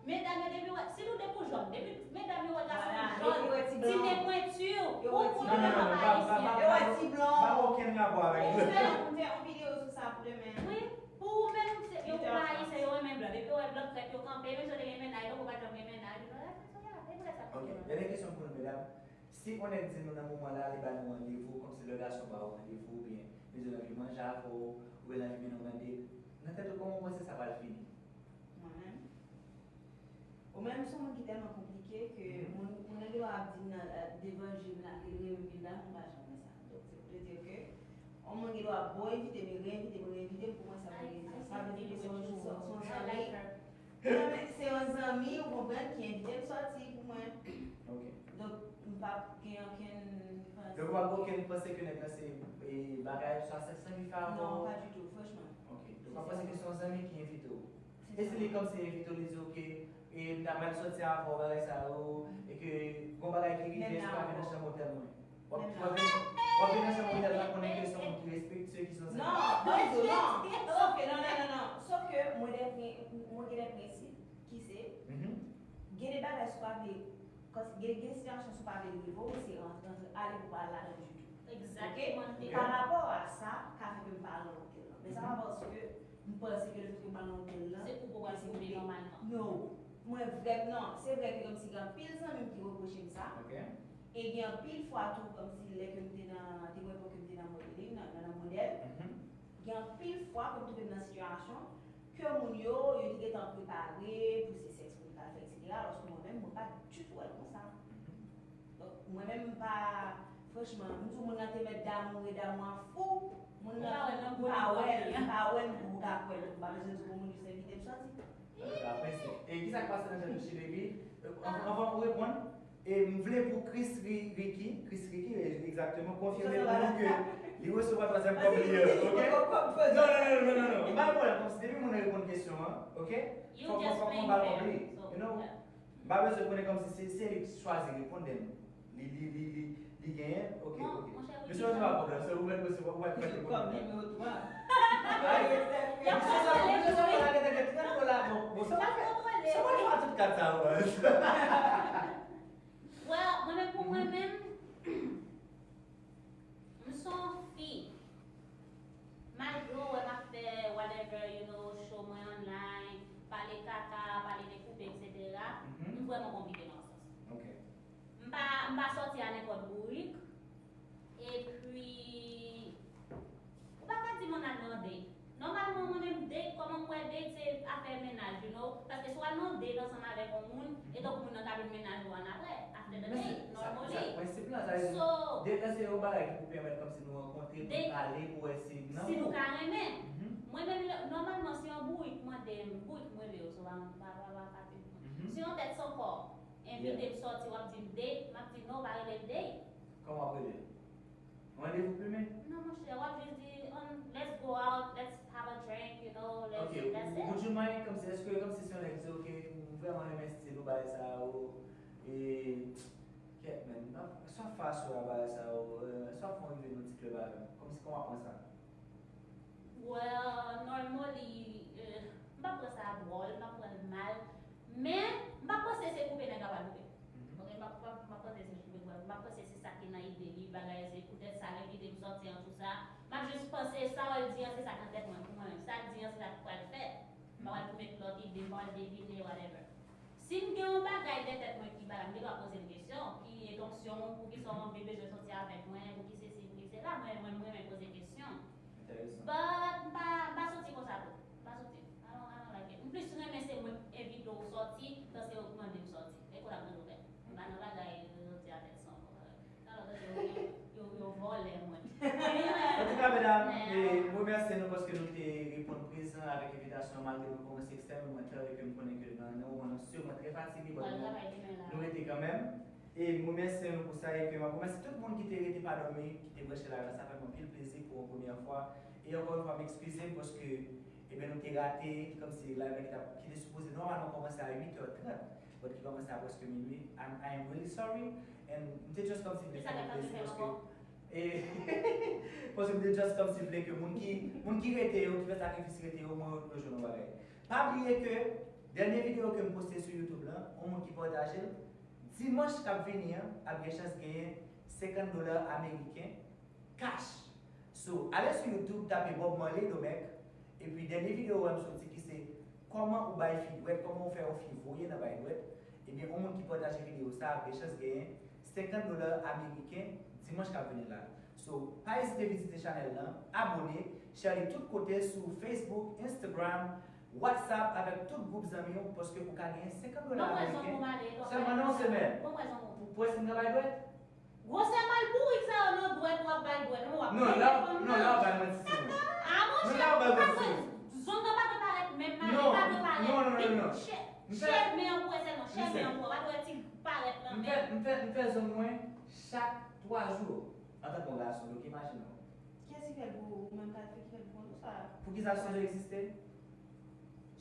medam yo depi wè, sitou depi w jòn, depi medam yo wè gason jòn, ti nen pwenti, yo konn depi fanm ayisyen. Yo wè ti blan. Pa gen okenn rapò avèk yo. M fè, m fè yon videyo sou sa pou demen. Wi, pou ou menm, se, yo pa ayisyen, yo renmen blan. Depi yo wè blan krèt, yo kanpe, menm si yo te gen mennaj, yo pa janm gen mennaj. Ok, dènye kesyon pou nou, medam. Si yon nèg di nou nan moman la, li ba nou randevou, kòmsi lè gason ba ou randevou, oubyen li di l anvi manje avè w, oubyen l anvi mennen w nan date, nan tèt ou, kòman w panse sa pral fini? Mwen menm? Ou menm, se yon moun ki tèlman konplike ke moun, moun nan gen dwa ap di m nan, devan je m la, ke li renmen m, li renmen m, m pa janm wè sa. Donk, se pou te di ke yon moun Yo ap bon envite m, yo reenvite m, reenvite m, pou mwen sa pa gen sans. Sa vle di ke se yon, se yon, se yon zanmi. Non, men se yon zanmi, ou konprann, ki envite m sòti pou mwen. Ok. Donk, m p ap gen okenn panse. Donk, ou pa gen okenn panse ke nèg la se, e, bagay, swa sèks lan ki fè avè w? Non, pa ditou, franchman. Ok. Donk, ou pa panse ke se yon zanmi ki envite w? E si li kòmsi envite w, li di, ok, e m ta pral sòti avè w, bagay sa yo, e ke gon bagay ki rive, eske w ka vin nan chanm otèl mwen? W ap, w ap vin, w ap vin nan chanm otèl la, konnen ke se yon moun ki respektye, ki sanse. Non, ban m di w, non. Sòf ke, non, non, non, non. Sòf ke mwen gen, mwen gen de prensip ki se, gen de bagay si w pa vle, kòs, gen, gen sitiyasyon si w pa vle rive w, se rantre, rantre, ale pou pa al ladan ditou. Egzakteman. Ok? Pa rapò a sa, ka fè ke m pa al nan otèl lan. Men sa pa paske m panse ke lefètke m al nan otèl lan, se koupe w pral koupe nòmalman. No. Mwen vrè, non, se vrè ke kòmsi gen anpil zanmi m ki repwoche m sa. Ok. E gen anpil fwa tou, kòmsi lè ke m te nan, te yon epòk ke m te nan modeling, nan, nan, nan modèl. Mhm. Gen anpil fwa ke m twouve m nan sitiyasyon ke moun yo, yo te gentan prepare pou se sèks pou yo ta fè, etsetera. Alòske mwen menm, mwen pa ditou wè l konsa. Mhm. Donk, mwen menm, m pa, franchman, m di w moun nan te mèt damou e damou an fou, moun nan, m pa wè l, m pa wè l pou m ta kwè l. M pa bezwen di pou moun jis envite m sòti. Antouka, mèsi. E kisa k pase nan tèt ou, She Baby? Anvan, anvan ou reponn, e m vle pou Chris Ri-, Ricky, Chris Ricky, e, egzakteman, konfime pou nou ke li resevwa twazyèm kòb li an, ok? Non, non, non, non, non, non. M pa gen pwoblèm, kòmsi depi moun nan reponn kesyon an, ok? Fòk, fòk, fòk mwen ba l kòb li, you know? M pa bezwen konnen kòmsi se, se li ki chwazi reponn, then li, li, li, li, li genyen, ok, ok. Mesye, se pa pwoblèm, se ou mèt, se ou mèt, mèt reponn. Kòm nimewo twa. Ay, mesye, sa, mesye, sa, la, gade, gade, trant dola, bon, bon, sa va fè, sa va fè tout kat sa, baz. Well, mwen menm, pou mwen menm, m se yon fi. Malgre w wè m ap fè whatever, you know, show mwen online, pale kaka, pale de koupe, etsetera, m vrèman konplike nan yon sans. Ok. M pa, m pa sòti a nenpòt bourik. Epi, ou pa ka di m ann al nan date. Nòmalman, mwen menm, date, kòman m wè date, se afè mennaj, you know. Paske si w al nan date ansanm avèk yon moun, e tankou moun nan ka vin mennaj ou annapre, after the date, normally. Prensip lan, sa vle di, date la se yon bagay ki pou pèmèt kòmsi nou rankontre, pou n pale, pou wè si, si nou ka renmen. Mwen menm, lè, nòmalman, si yon bourik mande m, bourik m rele yo, so pa, pa, pa, pa, pa, si yon tèt san kò envite m sòti, w ap di m date, m ap di non, pa rele l date. Kòman w ap rele l? Randevou plimen? Non, monchè, w ap jis di, um, let's go out, let's have a drink, you know, let's, that's it. Ok, would you mind, kòmsi, èske, kòmsi si yon nèg di, ok, m vrèman renmen stil ou, bagay sa yo, e, kèt, man, swa fason a bagay sa yo, e, swa fè w rive nan ti klèb avè m, kòmsi kòman w ap pran sa? Well, normally, eh, m pa pran sa dwòl, m pa pran l mal, men m pa panse se koupe nèg la pral koupe. Ok, m pa, m pa, m pa panse se koupe nèg la pral koupe, m pa panse se sa ki nan ide li, bagay se poutèt sa l envite m sòti an tou sa. M ap jis panse sa w di an, se sa k nan tèt mwen pou mwen menm. Sa l di an, se sa k pral fèt. M pa pral pou met lòt ide, m pa pral devine, whatever. Si m gen yon bagay nan tèt mwen ki ba la, m gen dwa poze l kesyon, ki entansyon w, poukisa w anvi bezwen sòti avèk mwen, pou ki sesi, pou ki sela, mwen, mwen, m renmen poze kesyon. Enteresan. But, m pa, m pa sòti konsa tou. M pa sòti. I don't, I don't like it. M plis renmen se mwen k envite w sòti, dan se ou k mande m sòti. E konsa m toujou fè. M pa nan bagay sòti a tèt san kò. Alò, yo, yo, yo vòlè mwen. Antouka, medam, e, m remèsye nou paske nou te reponn prezan avèk envitasyon an, malgre nou kòmanse ekstrèmeman tard e ke m konnen ke nan, nan moman nou sireman trè fatige, but nou, nou rete kanmenm. E m remèsye nou pou sa e ke m ap remèsye tout moun ki te rete pa dòmi, ki te branche live la. Sa fè m anpil plezi pou yon premyè fwa. E ankò yon fwa, m ekskize m paske, ebyen, nou te rate, kòmsi live la ki t ap, ki te sipoze nòmalman kòmanse a uit è trant. But ki kòmanse a prèske minui. I'm, I am really sorry. And m te just kòmsi vle fè nou plezi paske, e, paske m te just kòmsi vle ke moun ki, moun ki rete yo, ki fè sakrifis rete yo, mwen yo jwenn yon bagay. Pa bliye ke dènye videyo ke m poste sou YouTube lan, yon moun ki pataje l, dimanch k ap vini an, ap gen chans genyen senkant dola ameriken cash. So, ale sou YouTube, tape Bob Marley Domèk, epi dènye videyo w wè m soti ki se kòman ou bay fi dwèt, kòman ou fè yon fi voye nan bay dwèt, ebyen, yon moun ki pataje videyo sa a ap gen chans genyen senkant dola ameriken dimanch k ap vini la. So, pa ezite vizite chanèl lan, abone, share li tout kote sou Facebook, Instagram, WhatsApp, avèk tout gwoup zanmi w, paske ou ka genyen senkant dola ameriken sèlman nan yon semèn. Pou, pou wè si m ka bay dwèt. Gwosè malbourik sa yo nan dwèt w ap bay dwèt, non, w ap Non, la, non, la, bay mwen ti sou. Ah, mon Non, chè, la, bay pa mwen ti vre. Sou. Zòn nan pa dwe parèt menm nan, Non, li pa dwe parèt. non, non, non, non. Chè, men an pwè sèlman, chè men an pwè, pa dwe ti parèt nan M fè, m fè, m fè zòn mwen chak twa jou. Antanke yon gason, donk imajine w. Kiyès ki fè l pou ou? Ou menm ka fè ki fè l pou ou sa? Poukisa sonje egziste?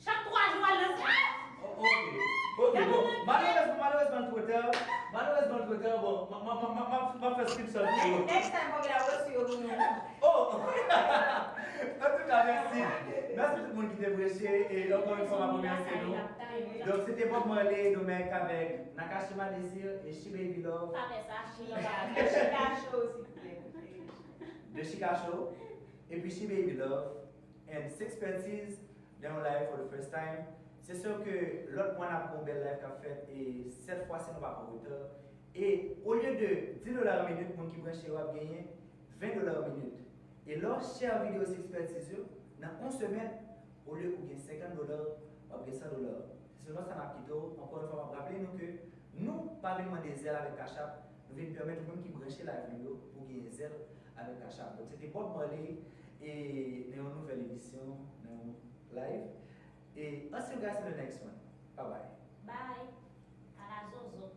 Chak twa jou al nan sa. Oh, ok. Ok, bon. Malerezman, malerezman, l twò ta. Malerezman, l twò ta. Bon, m ap fè screenshot pou yo. Next time, fòk la reçu yo pou nou. Oh! Antouka, mèsi. Mèsi tout moun ki te branche. E ankò yon fwa, m ap remèsye nou. Donk, se te Bob Marley, Domèk avèk Nakashima Desir e She Baby Love. Pa fè sa, She. Chika Show, silvouplè. De Chika Show. Epi She Baby Love and Sixpences dans yon live for the first time. Se sure ke lòt mwa n ap gen yon bèl live k ap fèt e sèt fwa si nou pa pran reta. E olye de dis dola yon minit, moun ki branche yo ap genyen ven dola yon minit. E lè w share videyo Sixpences yo, nan yon semèn, olye ou gen senkant dola, w ap gen san dola. Se sèlman sa n ap kite w. Ankò yon fwa, m ap raple nou ke nou pa vin mande zèl avèk Cash App, nou vin pèmèt ou menm ki branche live nou yo pou w genyen zèl avèk Cash App. Donk, se te Bob Marley e nan yon nouvèl emisyon, nan yon live. E I'll see you guys in the next one. Bye bye. Bye. Ala zozo.